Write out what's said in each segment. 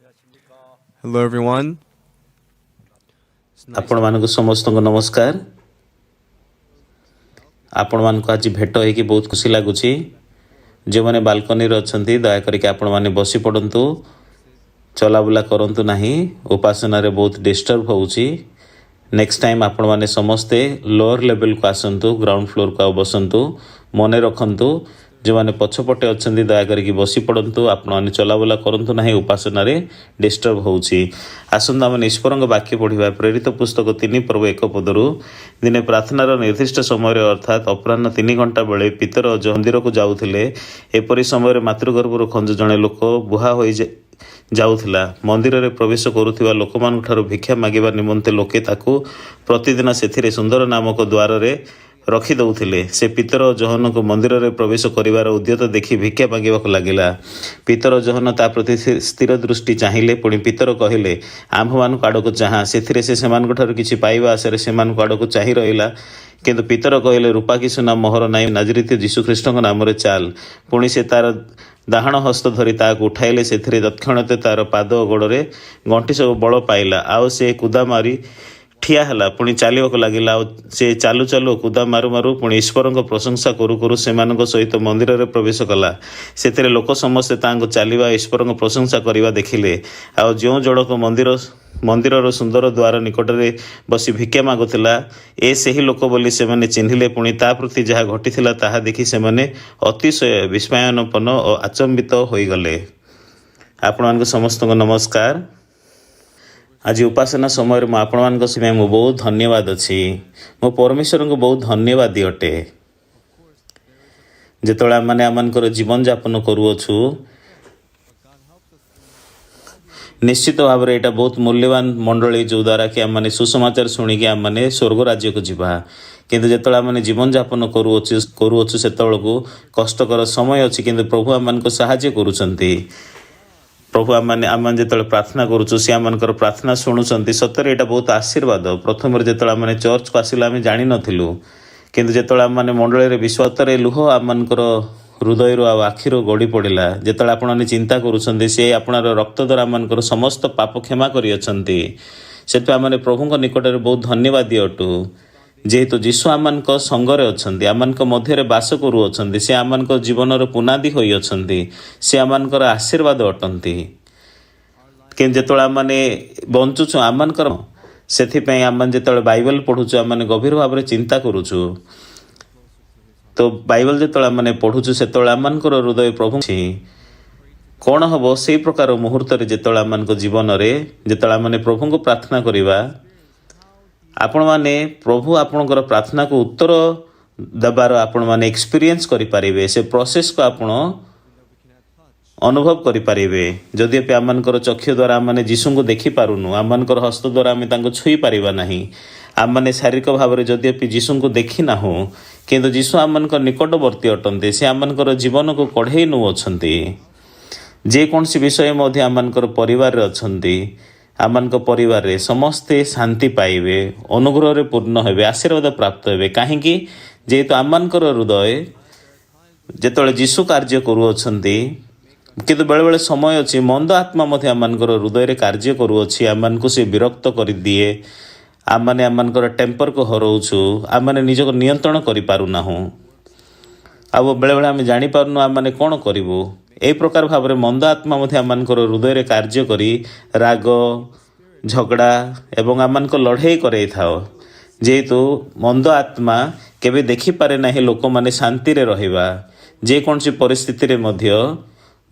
Hello, everyone. It's nice. ଆପଣମାନଙ୍କୁ ସମସ୍ତଙ୍କୁ ନମସ୍କାର। ଆପଣମାନଙ୍କୁ ଆଜି ଭେଟ ହେଇକି ବହୁତ ଖୁସି ଲାଗୁଛି। ଯେଉଁମାନେ ବାଲକୋନିରେ ଅଛନ୍ତି, ଦୟା କରିକି ଆପଣମାନେ ବସି ପଡ଼ନ୍ତୁ, ଚଲାବୁଲା କରନ୍ତୁ ନାହିଁ। ଉପାସନାରେ ବହୁତ ଡିଷ୍ଟର୍ବ ହେଉଛି। ନେକ୍ସଟ ଟାଇମ୍ ଆପଣମାନେ ସମସ୍ତେ ଲୋଅର ଲେଭେଲକୁ ଆସନ୍ତୁ, ଗ୍ରାଉଣ୍ଡ ଫ୍ଲୋରକୁ ଆଉ ବସନ୍ତୁ। ମନେ ରଖନ୍ତୁ, ଯେଉଁମାନେ ପଛପଟେ ଅଛନ୍ତି, ଦୟା କରିକି ବସି ପଡ଼ନ୍ତୁ। ଆପଣମାନେ ଚଲାବୁଲା କରନ୍ତୁ ନାହିଁ, ଉପାସନାରେ ଡିଷ୍ଟର୍ବ ହେଉଛି। ଆସନ୍ତୁ ଆମେ ଈଶ୍ୱରଙ୍କ ବାକ୍ୟ ପଢ଼ିବା। ପ୍ରେରିତ ପୁସ୍ତକ 3 ପର୍ବ 1 ପଦରୁ। ଦିନେ ପ୍ରାର୍ଥନାର ନିର୍ଦ୍ଦିଷ୍ଟ ସମୟରେ, ଅର୍ଥାତ୍ ଅପରାହ୍ନ 3 ଘଣ୍ଟା ବେଳେ, ପିତର ମନ୍ଦିରକୁ ଯାଉଥିଲେ। ଏପରି ସମୟରେ ମାତୃଗର୍ଭରୁ ଖଞ୍ଜ ଜଣେ ଲୋକ ବୁହା ହୋଇ ଯାଉଥିଲା। ମନ୍ଦିରରେ ପ୍ରବେଶ କରୁଥିବା ଲୋକମାନଙ୍କ ଠାରୁ ଭିକ୍ଷା ମାଗିବା ନିମନ୍ତେ ଲୋକେ ତାକୁ ପ୍ରତିଦିନ ସେଥିରେ ସୁନ୍ଦର ନାମକ ଦ୍ୱାରରେ ରଖି ଦେଉଥିଲେ। ସେ ପିତର ଓ ଯୋହନଙ୍କୁ ମନ୍ଦିରରେ ପ୍ରବେଶ କରିବାର ଉଦ୍ୟତ ଦେଖି ଭିକ୍ଷା ମାଗିବାକୁ ଲାଗିଲା। ପିତର, ଯୋହନ ତା ପ୍ରତି ସ୍ଥିର ଦୃଷ୍ଟି ଚାହିଁଲେ। ପୁଣି ପିତର କହିଲେ, "ଆମ୍ଭମାନଙ୍କ ଆଡ଼କୁ ଚାହାଁ।" ସେଥିରେ ସେ ସେମାନଙ୍କ ଠାରୁ କିଛି ପାଇବା ଆଶାରେ ସେମାନଙ୍କ ଆଡ଼କୁ ଚାହିଁ ରହିଲା। କିନ୍ତୁ ପିତର କହିଲେ, "ରୂପା କି ସୁନା ମୋହର ନାହିଁ। ନାଜରିତୀୟ ଯୀଶୁଖ୍ରୀଷ୍ଟଙ୍କ ନାମରେ ଚାଲ।" ପୁଣି ସେ ତାର ଡାହାଣ ହସ୍ତ ଧରି ତାହାକୁ ଉଠାଇଲେ। ସେଥିରେ ତତ୍କ୍ଷଣାତ ତାର ପାଦ ଓ ଗୋଡ଼ରେ ଗଣ୍ଠି ସବୁ ବଳ ପାଇଲା, ଆଉ ସେ କୁଦା ମାରି ଠିଆ ହେଲା, ପୁଣି ଚାଲିବାକୁ ଲାଗିଲା। ଆଉ ସେ ଚାଲୁ ଚାଲୁ, କୁଦା ମାରୁ ମାରୁ, ପୁଣି ଈଶ୍ୱରଙ୍କ ପ୍ରଶଂସା କରୁ କରୁ ସେମାନଙ୍କ ସହିତ ମନ୍ଦିରରେ ପ୍ରବେଶ କଲା। ସେଥିରେ ଲୋକ ସମସ୍ତେ ତାଙ୍କୁ ଚାଲିବା, ଈଶ୍ୱରଙ୍କ ପ୍ରଶଂସା କରିବା ଦେଖିଲେ। ଆଉ ଯେଉଁ ଜଣକ ମନ୍ଦିରର ସୁନ୍ଦର ଦ୍ୱାର ନିକଟରେ ବସି ଭିକ୍ଷା ମାଗୁଥିଲା, ଏ ସେହି ଲୋକ ବୋଲି ସେମାନେ ଚିହ୍ନିଲେ। ପୁଣି ତା ପ୍ରତି ଯାହା ଘଟିଥିଲା, ତାହା ଦେଖି ସେମାନେ ଅତିଶୟ ବିସ୍ମୟାପନ୍ନ ଓ ଆଚମ୍ବିତ ହୋଇଗଲେ। ଆପଣମାନଙ୍କୁ ସମସ୍ତଙ୍କୁ ନମସ୍କାର। ଆଜି ଉପାସନା ସମୟରେ ମୁଁ ଆପଣମାନଙ୍କ ପାଇଁ ମୁଁ ବହୁତ ଧନ୍ୟବାଦ ଅଛି। ମୁଁ ପରମେଶ୍ୱରଙ୍କୁ ବହୁତ ଧନ୍ୟବାଦୀ ଅଟେ। ଯେତେବେଳେ ଆମମାନେ ଆମମାନଙ୍କର ଜୀବନଯାପନ କରୁଅଛୁ, ନିଶ୍ଚିତ ଭାବରେ ଏଇଟା ବହୁତ ମୂଲ୍ୟବାନ ମଣ୍ଡଳୀ, ଯେଉଁଦ୍ୱାରା କି ଆମମାନେ ସୁସମାଚାର ଶୁଣିକି ଆମମାନେ ସ୍ୱର୍ଗ ରାଜ୍ୟକୁ ଯିବା। କିନ୍ତୁ ଯେତେବେଳେ ଆମମାନେ ଜୀବନଯାପନ କରୁଅଛୁ, ସେତେବେଳକୁ କଷ୍ଟକର ସମୟ ଅଛି। କିନ୍ତୁ ପ୍ରଭୁ ଆମମାନଙ୍କୁ ସାହାଯ୍ୟ କରୁଛନ୍ତି। ପ୍ରଭୁ ଆମମାନେ ଯେତେବେଳେ ପ୍ରାର୍ଥନା କରୁଛୁ, ସେ ଆମମାନଙ୍କର ପ୍ରାର୍ଥନା ଶୁଣୁଛନ୍ତି। ସତରେ ଏଇଟା ବହୁତ ଆଶୀର୍ବାଦ। ପ୍ରଥମରେ ଯେତେବେଳେ ଆମମାନେ ଚର୍ଚ୍ଚକୁ ଆସିଲୁ, ଆମେ ଜାଣିନଥିଲୁ। କିନ୍ତୁ ଯେତେବେଳେ ଆମମାନେ ମଣ୍ଡଳୀରେ ବିଶ୍ୱାସରେ ଲୁହ ଆମମାନଙ୍କର ହୃଦୟରୁ ଆଉ ଆଖିରୁ ଗଡ଼ି ପଡ଼ିଲା। ଯେତେବେଳେ ଆପଣମାନେ ଚିନ୍ତା କରୁଛନ୍ତି, ସେ ଆପଣାର ରକ୍ତ ଦ୍ୱାରା ଆମମାନଙ୍କର ସମସ୍ତ ପାପ କ୍ଷମା କରିଅଛନ୍ତି। ସେଥିପାଇଁ ଆମମାନେ ପ୍ରଭୁଙ୍କ ନିକଟରେ ବହୁତ ଧନ୍ୟବାଦୀ ଅଟୁ। ଯେହେତୁ ଯୀଶୁ ଆମମାନଙ୍କ ସଙ୍ଗରେ ଅଛନ୍ତି, ଆମମାନଙ୍କ ମଧ୍ୟରେ ବାସ କରୁଅଛନ୍ତି, ସେ ଆମମାନଙ୍କ ଜୀବନର ପୁନାଦି ହୋଇଅଛନ୍ତି, ସେ ଆମମାନଙ୍କର ଆଶୀର୍ବାଦ ଅଟନ୍ତି। କିନ୍ତୁ ଯେତେବେଳେ ଆମମାନେ ବଞ୍ଚୁଛୁ ଆମମାନଙ୍କର, ସେଥିପାଇଁ ଆମମାନେ ଯେତେବେଳେ ବାଇବେଲ ପଢ଼ୁଛୁ, ଆମମାନେ ଗଭୀର ଭାବରେ ଚିନ୍ତା କରୁଛୁ। ତ ବାଇବେଲ ଯେତେବେଳେ ଆମମାନେ ପଢ଼ୁଛୁ, ସେତେବେଳେ ଆମମାନଙ୍କର ହୃଦୟ ପ୍ରଭୁ କ'ଣ ହବ, ସେଇ ପ୍ରକାର ମୁହୂର୍ତ୍ତରେ ଯେତେବେଳେ ଆମମାନଙ୍କ ଜୀବନରେ ଯେତେବେଳେ ଆମମାନେ ପ୍ରଭୁଙ୍କୁ ପ୍ରାର୍ଥନା କରିବା, ଆପଣମାନେ ପ୍ରଭୁ ଆପଣଙ୍କର ପ୍ରାର୍ଥନାକୁ ଉତ୍ତର ଦେବାର ଆପଣମାନେ ଏକ୍ସପିରିଏନ୍ସ କରିପାରିବେ। ସେ ପ୍ରୋସେସକୁ ଆପଣ ଅନୁଭବ କରିପାରିବେ। ଯଦିଓ ଆମମାନଙ୍କର ଚକ୍ଷୁ ଦ୍ୱାରା ଆମମାନେ ଯୀଶୁଙ୍କୁ ଦେଖିପାରୁନୁ, ଆମମାନଙ୍କର ହସ୍ତ ଦ୍ୱାରା ଆମେ ତାଙ୍କୁ ଛୁଇଁ ପାରିବା ନାହିଁ, ଆମମାନେ ଶାରୀରିକ ଭାବରେ ଯଦିଓ ଯୀଶୁଙ୍କୁ ଦେଖିନାହୁଁ, କିନ୍ତୁ ଯୀଶୁ ଆମମାନଙ୍କ ନିକଟବର୍ତ୍ତୀ ଅଟନ୍ତି। ସେ ଆମମାନଙ୍କର ଜୀବନକୁ କଢ଼େଇ ନେଉଅଛନ୍ତି। ଯେକୌଣସି ବିଷୟ ମଧ୍ୟ ଆମମାନଙ୍କର ପରିବାରରେ ଅଛନ୍ତି, ଆମମାନଙ୍କ ପରିବାରରେ ସମସ୍ତେ ଶାନ୍ତି ପାଇବେ, ଅନୁଗ୍ରହରେ ପୂର୍ଣ୍ଣ ହେବେ, ଆଶୀର୍ବାଦ ପ୍ରାପ୍ତ ହେବେ। କାହିଁକି? ଯେହେତୁ ଆମମାନଙ୍କର ହୃଦୟ ଯେତେବେଳେ ଯୀଶୁ କାର୍ଯ୍ୟ କରୁଅଛନ୍ତି। କିନ୍ତୁ ବେଳେବେଳେ ସମୟ ଅଛି, ମନ୍ଦ ଆତ୍ମା ମଧ୍ୟ ଆମମାନଙ୍କର ହୃଦୟରେ କାର୍ଯ୍ୟ କରୁଅଛି। ଆମମାନଙ୍କୁ ସେ ବିରକ୍ତ କରିଦିଏ। ଆମମାନେ ଆମମାନଙ୍କର ଟେମ୍ପରକୁ ହରଉଛୁ। ଆମମାନେ ନିଜକୁ ନିୟନ୍ତ୍ରଣ କରିପାରୁନାହୁଁ। ଆଉ ବେଳେବେଳେ ଆମେ ଜାଣିପାରୁନୁ ଆମମାନେ କ'ଣ କରିବୁ। ଏହି ପ୍ରକାର ଭାବରେ ମନ୍ଦ ଆତ୍ମା ମଧ୍ୟ ଆମମାନଙ୍କର ହୃଦୟରେ କାର୍ଯ୍ୟ କରି ରାଗ, ଝଗଡ଼ା ଏବଂ ଆମମାନଙ୍କ ଲଢ଼େଇ କରେଇଥାଉ। ଯେହେତୁ ମନ୍ଦ ଆତ୍ମା କେବେ ଦେଖିପାରେ ନାହିଁ ଲୋକମାନେ ଶାନ୍ତିରେ ରହିବା। ଯେକୌଣସି ପରିସ୍ଥିତିରେ ମଧ୍ୟ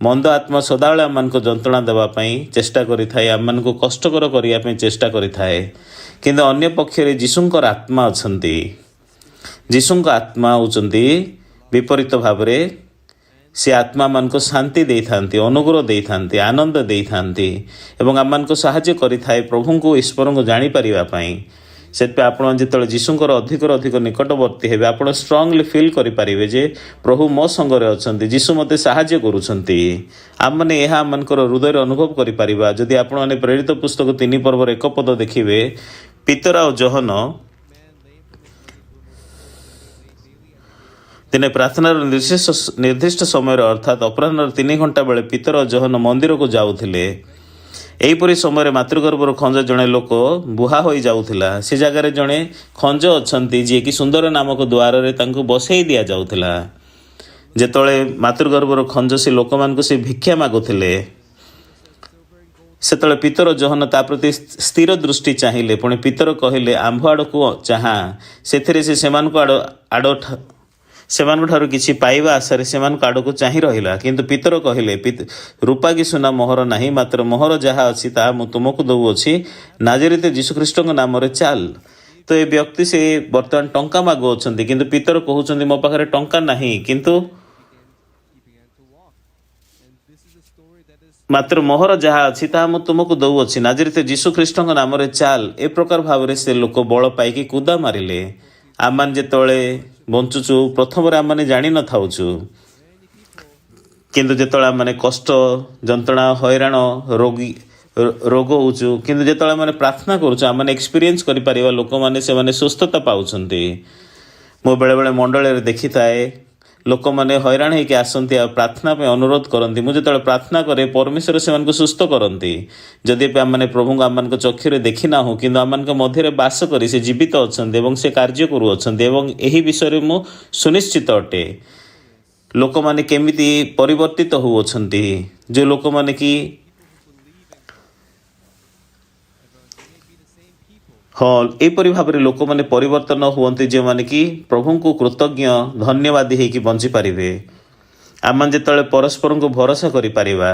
ମନ୍ଦ ଆତ୍ମା ସଦାବେଳେ ଆମମାନଙ୍କୁ ଯନ୍ତ୍ରଣା ଦେବା ପାଇଁ ଚେଷ୍ଟା କରିଥାଏ, ଆମମାନଙ୍କୁ କଷ୍ଟକର କରିବା ପାଇଁ ଚେଷ୍ଟା କରିଥାଏ। କିନ୍ତୁ ଅନ୍ୟ ପକ୍ଷରେ ଯୀଶୁଙ୍କର ଆତ୍ମା ଅଛନ୍ତି। ଯୀଶୁଙ୍କ ଆତ୍ମା ହେଉଛନ୍ତି ବିପରୀତ ଭାବରେ, ସେ ଆତ୍ମାମାନଙ୍କୁ ଶାନ୍ତି ଦେଇଥାନ୍ତି, ଅନୁଗ୍ରହ ଦେଇଥାନ୍ତି, ଆନନ୍ଦ ଦେଇଥାନ୍ତି ଏବଂ ଆମମାନଙ୍କୁ ସାହାଯ୍ୟ କରିଥାଏ ପ୍ରଭୁଙ୍କୁ, ଈଶ୍ୱରଙ୍କୁ ଜାଣିପାରିବା ପାଇଁ। ସେଥିପାଇଁ ଆପଣ ଯେତେବେଳେ ଯୀଶୁଙ୍କର ଅଧିକରୁ ଅଧିକ ନିକଟବର୍ତ୍ତୀ ହେବେ, ଆପଣ ଷ୍ଟ୍ରଙ୍ଗଲି ଫିଲ୍ କରିପାରିବେ ଯେ ପ୍ରଭୁ ମୋ ସଙ୍ଗରେ ଅଛନ୍ତି, ଯୀଶୁ ମୋତେ ସାହାଯ୍ୟ କରୁଛନ୍ତି। ଆମମାନେ ଏହା ଆମମାନଙ୍କର ହୃଦୟରେ ଅନୁଭବ କରିପାରିବା। ଯଦି ଆପଣମାନେ ପ୍ରେରିତ ପୁସ୍ତକ 3 ପର୍ବର 1 ପଦ ଦେଖିବେ, ପିତର ଆଉ ଯୋହନ ଦିନେ ପ୍ରାର୍ଥନାର ନିର୍ଦ୍ଦିଷ୍ଟ ସମୟରେ, ଅର୍ଥାତ୍ ଅପରାହ୍ନର 3 ଘଣ୍ଟା ବେଳେ, ପିତର ଓ ଯୋହନ ମନ୍ଦିରକୁ ଯାଉଥିଲେ। ଏହିପରି ସମୟରେ ମାତୃଗର୍ଭରୁ ଖଞ୍ଜ ଜଣେ ଲୋକ ବୁହା ହୋଇ ଯାଉଥିଲା। ସେ ଜାଗାରେ ଜଣେ ଖଞ୍ଜ ଅଛନ୍ତି, ଯିଏକି ସୁନ୍ଦର ନାମକ ଦ୍ୱାରରେ ତାଙ୍କୁ ବସେଇ ଦିଆଯାଉଥିଲା। ଯେତେବେଳେ ମାତୃଗର୍ଭର ଖଞ୍ଜ ସେ ଲୋକମାନଙ୍କୁ ସେ ଭିକ୍ଷା ମାଗୁଥିଲେ, ସେତେବେଳେ ପିତର ଯୋହନ ତା ପ୍ରତି ସ୍ଥିର ଦୃଷ୍ଟି ଚାହିଁଲେ। ପୁଣି ପିତର କହିଲେ, "ଆମ୍ଭ ଆଡ଼କୁ ଚାହାଁ।" ସେଥିରେ ସେ ସେମାନଙ୍କ ଠାରୁ କିଛି ପାଇବା ଆଶାରେ ସେମାନଙ୍କ ଆଡ଼କୁ ଚାହିଁ ରହିଲା। କିନ୍ତୁ ପିତର କହିଲେ, "ରୂପା କି ସୁନା ମୋହର ନାହିଁ, ମାତ୍ର ମୋହର ଯାହା ଅଛି ତାହା ମୁଁ ତୁମକୁ ଦେଉଅଛି। ନାଜରିତ ଯୀଶୁଖ୍ରୀଷ୍ଟଙ୍କ ନାମରେ ଚାଲ।" ତ ଏ ବ୍ୟକ୍ତି ସେ ବର୍ତ୍ତମାନ ଟଙ୍କା ମାଗୁଅଛନ୍ତି, କିନ୍ତୁ ପିତର କହୁଛନ୍ତି, "ମୋ ପାଖରେ ଟଙ୍କା ନାହିଁ, କିନ୍ତୁ He began to walk. And this is a story that is ମାତ୍ର ମୋହର ଯାହା ଅଛି ତାହା ମୁଁ ତୁମକୁ ଦଉଅଛି। ନାଜରିତ ଯୀଶୁ ଖ୍ରୀଷ୍ଟଙ୍କ ନାମରେ ଚାଲ।" ଏ ପ୍ରକାର ଭାବରେ ସେ ଲୋକ ବଳ ପାଇକି କୁଦା ମାରିଲେ। ଆମମାନେ ଯେତେବେଳେ ବଞ୍ଚୁଛୁ, ପ୍ରଥମରେ ଆମମାନେ ଜାଣିନଥାଉଛୁ, କିନ୍ତୁ ଯେତେବେଳେ ଆମମାନେ କଷ୍ଟ, ଯନ୍ତ୍ରଣା, ହଇରାଣ, ରୋଗ ହେଉଛୁ, କିନ୍ତୁ ଯେତେବେଳେ ଆମେ ପ୍ରାର୍ଥନା କରୁଛୁ, ଆମମାନେ ଏକ୍ସପିରିଏନ୍ସ କରିପାରିବା, ଲୋକମାନେ ସେମାନେ ସୁସ୍ଥତା ପାଉଛନ୍ତି। ମୁଁ ବେଳେବେଳେ ମଣ୍ଡଳୀରେ ଦେଖିଥାଏ, ଲୋକମାନେ ହଇରାଣ ହେଇକି ଆସନ୍ତି ଆଉ ପ୍ରାର୍ଥନା ପାଇଁ ଅନୁରୋଧ କରନ୍ତି। ମୁଁ ଯେତେବେଳେ ପ୍ରାର୍ଥନା କରେ, ପରମେଶ୍ୱର ସେମାନଙ୍କୁ ସୁସ୍ଥ କରନ୍ତି। ଯଦି ବି ଆମମାନେ ପ୍ରଭୁଙ୍କୁ ଆମମାନଙ୍କ ଚକ୍ଷୁରେ ଦେଖିନାହୁଁ, କିନ୍ତୁ ଆମମାନଙ୍କ ମଧ୍ୟରେ ବାସ କରି ସେ ଜୀବିତ ଅଛନ୍ତି ଏବଂ ସେ କାର୍ଯ୍ୟ କରୁଅଛନ୍ତି ଏବଂ ଏହି ବିଷୟରେ ମୁଁ ସୁନିଶ୍ଚିତ ଅଟେ। ଲୋକମାନେ କେମିତି ପରିବର୍ତ୍ତିତ ହେଉଅଛନ୍ତି, ଯେଉଁ ଲୋକମାନେ କି believe in God. They may be the same people, ହଁ, ଏହିପରି ଭାବରେ ଲୋକମାନେ ପରିବର୍ତ୍ତନ ହୁଅନ୍ତି, ଯେଉଁମାନେ କି ପ୍ରଭୁଙ୍କୁ କୃତଜ୍ଞ ଧନ୍ୟବାଦୀ ହେଇକି ବଞ୍ଚିପାରିବେ। ଆମମାନେ ଯେତେବେଳେ ପରସ୍ପରଙ୍କୁ ଭରସା କରିପାରିବା,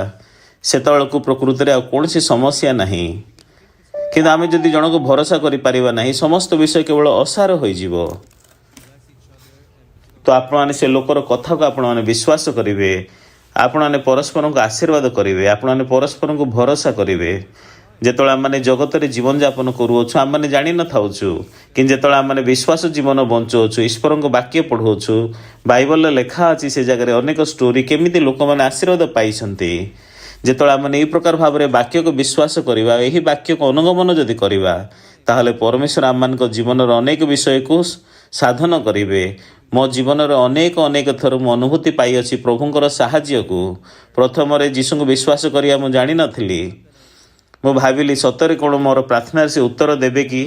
ସେତେବେଳକୁ ପ୍ରକୃତରେ ଆଉ କୌଣସି ସମସ୍ୟା ନାହିଁ। କିନ୍ତୁ ଆମେ ଯଦି ଜଣକୁ ଭରସା କରିପାରିବା ନାହିଁ, ସମସ୍ତ ବିଷୟ କେବଳ ଅସାର ହୋଇଯିବ। bless each other, and ତ ଆପଣମାନେ ସେ ଲୋକର କଥାକୁ ଆପଣମାନେ ବିଶ୍ୱାସ କରିବେ। ଆପଣମାନେ ପରସ୍ପରଙ୍କୁ ଆଶୀର୍ବାଦ କରିବେ। ଆପଣମାନେ ପରସ୍ପରଙ୍କୁ ଭରସା କରିବେ। ଯେତେବେଳେ ଆମମାନେ ଜଗତରେ ଜୀବନଯାପନ କରୁଅଛୁ, ଆମମାନେ ଜାଣିନଥାଉଛୁ, କିନ୍ତୁ ଯେତେବେଳେ ଆମମାନେ ବିଶ୍ୱାସ ଜୀବନ ବଞ୍ଚୁଅଛୁ, ଈଶ୍ୱରଙ୍କ ବାକ୍ୟ ପଢ଼ୁଅଛୁ, ବାଇବଲରେ ଲେଖା ଅଛି, ସେ ଜାଗାରେ ଅନେକ ଷ୍ଟୋରି, କେମିତି ଲୋକମାନେ ଆଶୀର୍ବାଦ ପାଇଛନ୍ତି। ଯେତେବେଳେ ଆମମାନେ ଏହି ପ୍ରକାର ଭାବରେ ବାକ୍ୟକୁ ବିଶ୍ୱାସ କରିବା, ଏହି ବାକ୍ୟକୁ ଅନୁଗମନ ଯଦି କରିବା, ତାହେଲେ ପରମେଶ୍ୱର ଆମମାନଙ୍କ ଜୀବନର ଅନେକ ବିଷୟକୁ ସାଧନ କରିବେ। ମୋ ଜୀବନର ଅନେକ ଅନେକ ଥର ମୁଁ ଅନୁଭୂତି ପାଇଅଛି ପ୍ରଭୁଙ୍କର ସାହାଯ୍ୟକୁ। ପ୍ରଥମରେ ଯୀଶୁଙ୍କୁ ବିଶ୍ୱାସ କରିବା ମୁଁ ଜାଣିନଥିଲି। ମୁଁ ଭାବିଲି, ସତରେ କ'ଣ ମୋର ପ୍ରାର୍ଥନାରେ ସେ ଉତ୍ତର ଦେବେ କି?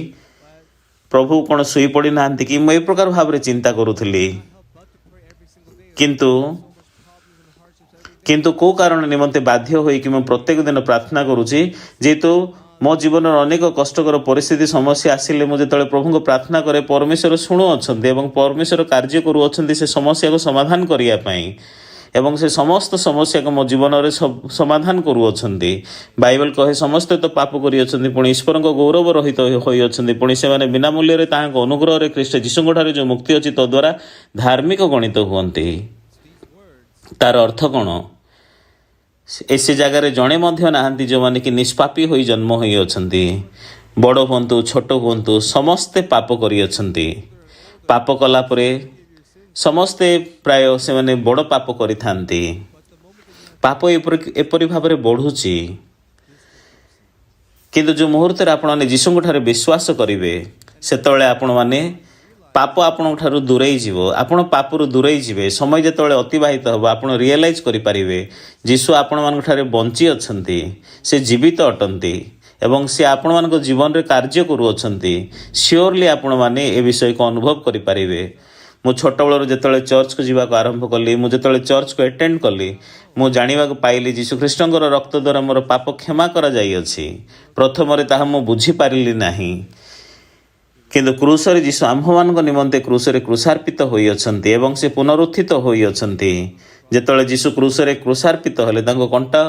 ପ୍ରଭୁ କ'ଣ ଶୋଇପଡ଼ି ନାହାନ୍ତି କି? ମୁଁ ଏ ପ୍ରକାର ଭାବରେ ଚିନ୍ତା କରୁଥିଲି। help but to pray every single day. କିନ୍ତୁ So much problems and hardships every day. କିନ୍ତୁ କେଉଁ କାରଣ ନିମନ୍ତେ ବାଧ୍ୟ ହୋଇକି ମୁଁ ପ୍ରତ୍ୟେକ ଦିନ ପ୍ରାର୍ଥନା କରୁଛି? ଯେହେତୁ ମୋ ଜୀବନର ଅନେକ କଷ୍ଟକର ପରିସ୍ଥିତି, ସମସ୍ୟା ଆସିଲେ ମୁଁ ଯେତେବେଳେ ପ୍ରଭୁଙ୍କୁ ପ୍ରାର୍ଥନା କରେ, ପରମେଶ୍ୱର ଶୁଣୁଅଛନ୍ତି ଏବଂ ପରମେଶ୍ୱର କାର୍ଯ୍ୟ କରୁଅଛନ୍ତି ସେ ସମସ୍ୟାକୁ ସମାଧାନ କରିବା ପାଇଁ ଏବଂ ସେ ସମସ୍ତ ସମସ୍ୟାକୁ ମୋ ଜୀବନରେ ସମାଧାନ କରୁଅଛନ୍ତି। ବାଇବଲ କହେ, ସମସ୍ତେ ତ ପାପ କରିଅଛନ୍ତି, ପୁଣି ଈଶ୍ୱରଙ୍କ ଗୌରବ ରହିତ ହୋଇଅଛନ୍ତି। ପୁଣି ସେମାନେ ବିନା ମୂଲ୍ୟରେ ତାହାଙ୍କ ଅନୁଗ୍ରହରେ ଖ୍ରୀଷ୍ଟ ଯୀଶୁଙ୍କଠାରେ ଯେଉଁ ମୁକ୍ତି ଅଛି, ତଦ୍ୱାରା ଧାର୍ମିକ ଗଣିତ ହୁଅନ୍ତି। ତାର ଅର୍ଥ କ'ଣ? ସେ ଜାଗାରେ ଜଣେ ମଧ୍ୟ ନାହାନ୍ତି, ଯେଉଁମାନେ କି ନିଷ୍ପାପୀ ହୋଇ ଜନ୍ମ ହୋଇଅଛନ୍ତି। ବଡ଼ ହୁଅନ୍ତୁ, ଛୋଟ ହୁଅନ୍ତୁ, ସମସ୍ତେ ପାପ କରିଅଛନ୍ତି। ପାପ କଲା ପରେ ସମସ୍ତେ ପ୍ରାୟ ସେମାନେ ବଡ଼ ପାପ କରିଥାନ୍ତି। ପାପ ଏପରି ଏପରି ଭାବରେ ବଢ଼ୁଛି। କିନ୍ତୁ ଯେଉଁ ମୁହୂର୍ତ୍ତରେ ଆପଣମାନେ ଯୀଶୁଙ୍କ ଠାରେ ବିଶ୍ୱାସ କରିବେ, ସେତେବେଳେ ଆପଣମାନେ ପାପ ଆପଣଙ୍କ ଠାରୁ ଦୂରେଇ ଯିବ। ଆପଣ ପାପରୁ ଦୂରେଇ ଯିବେ। ସମୟ ଯେତେବେଳେ ଅତିବାହିତ ହେବ, ଆପଣ ରିଏଲାଇଜ୍ କରିପାରିବେ, ଯୀଶୁ ଆପଣମାନଙ୍କ ଠାରେ ବଞ୍ଚି ଅଛନ୍ତି, ସେ ଜୀବିତ ଅଟନ୍ତି ଏବଂ ସେ ଆପଣମାନଙ୍କ ଜୀବନରେ କାର୍ଯ୍ୟ କରୁଅଛନ୍ତି। ସିଓରଲି ଆପଣମାନେ ଏ ବିଷୟକୁ ଅନୁଭବ କରିପାରିବେ। ମୁଁ ଛୋଟବେଳରୁ ଯେତେବେଳେ ଚର୍ଚ୍ଚକୁ ଯିବାକୁ ଆରମ୍ଭ କଲି, ମୁଁ ଯେତେବେଳେ ଚର୍ଚ୍ଚକୁ ଆଟେଣ୍ଡ କଲି, ମୁଁ ଜାଣିବାକୁ ପାଇଲି ଯୀଶୁଖ୍ରୀଷ୍ଟଙ୍କର ରକ୍ତ ଦ୍ୱାରା ମୋର ପାପ କ୍ଷମା କରାଯାଇଅଛି। ପ୍ରଥମରେ ତାହା ମୁଁ ବୁଝିପାରିଲି ନାହିଁ, କିନ୍ତୁ କ୍ରୁଶରେ ଯୀଶୁ ଆମ୍ଭମାନଙ୍କ ନିମନ୍ତେ କ୍ରୁଶରେ କ୍ରୁଶାର୍ପିତ ହୋଇଅଛନ୍ତି ଏବଂ ସେ ପୁନରୁତ୍ଥିତ ହୋଇଅଛନ୍ତି। ଯେତେବେଳେ ଯୀଶୁ କ୍ରୁଶରେ କ୍ରୁଶାର୍ପିତ ହେଲେ, ତାଙ୍କୁ କଣ୍ଟା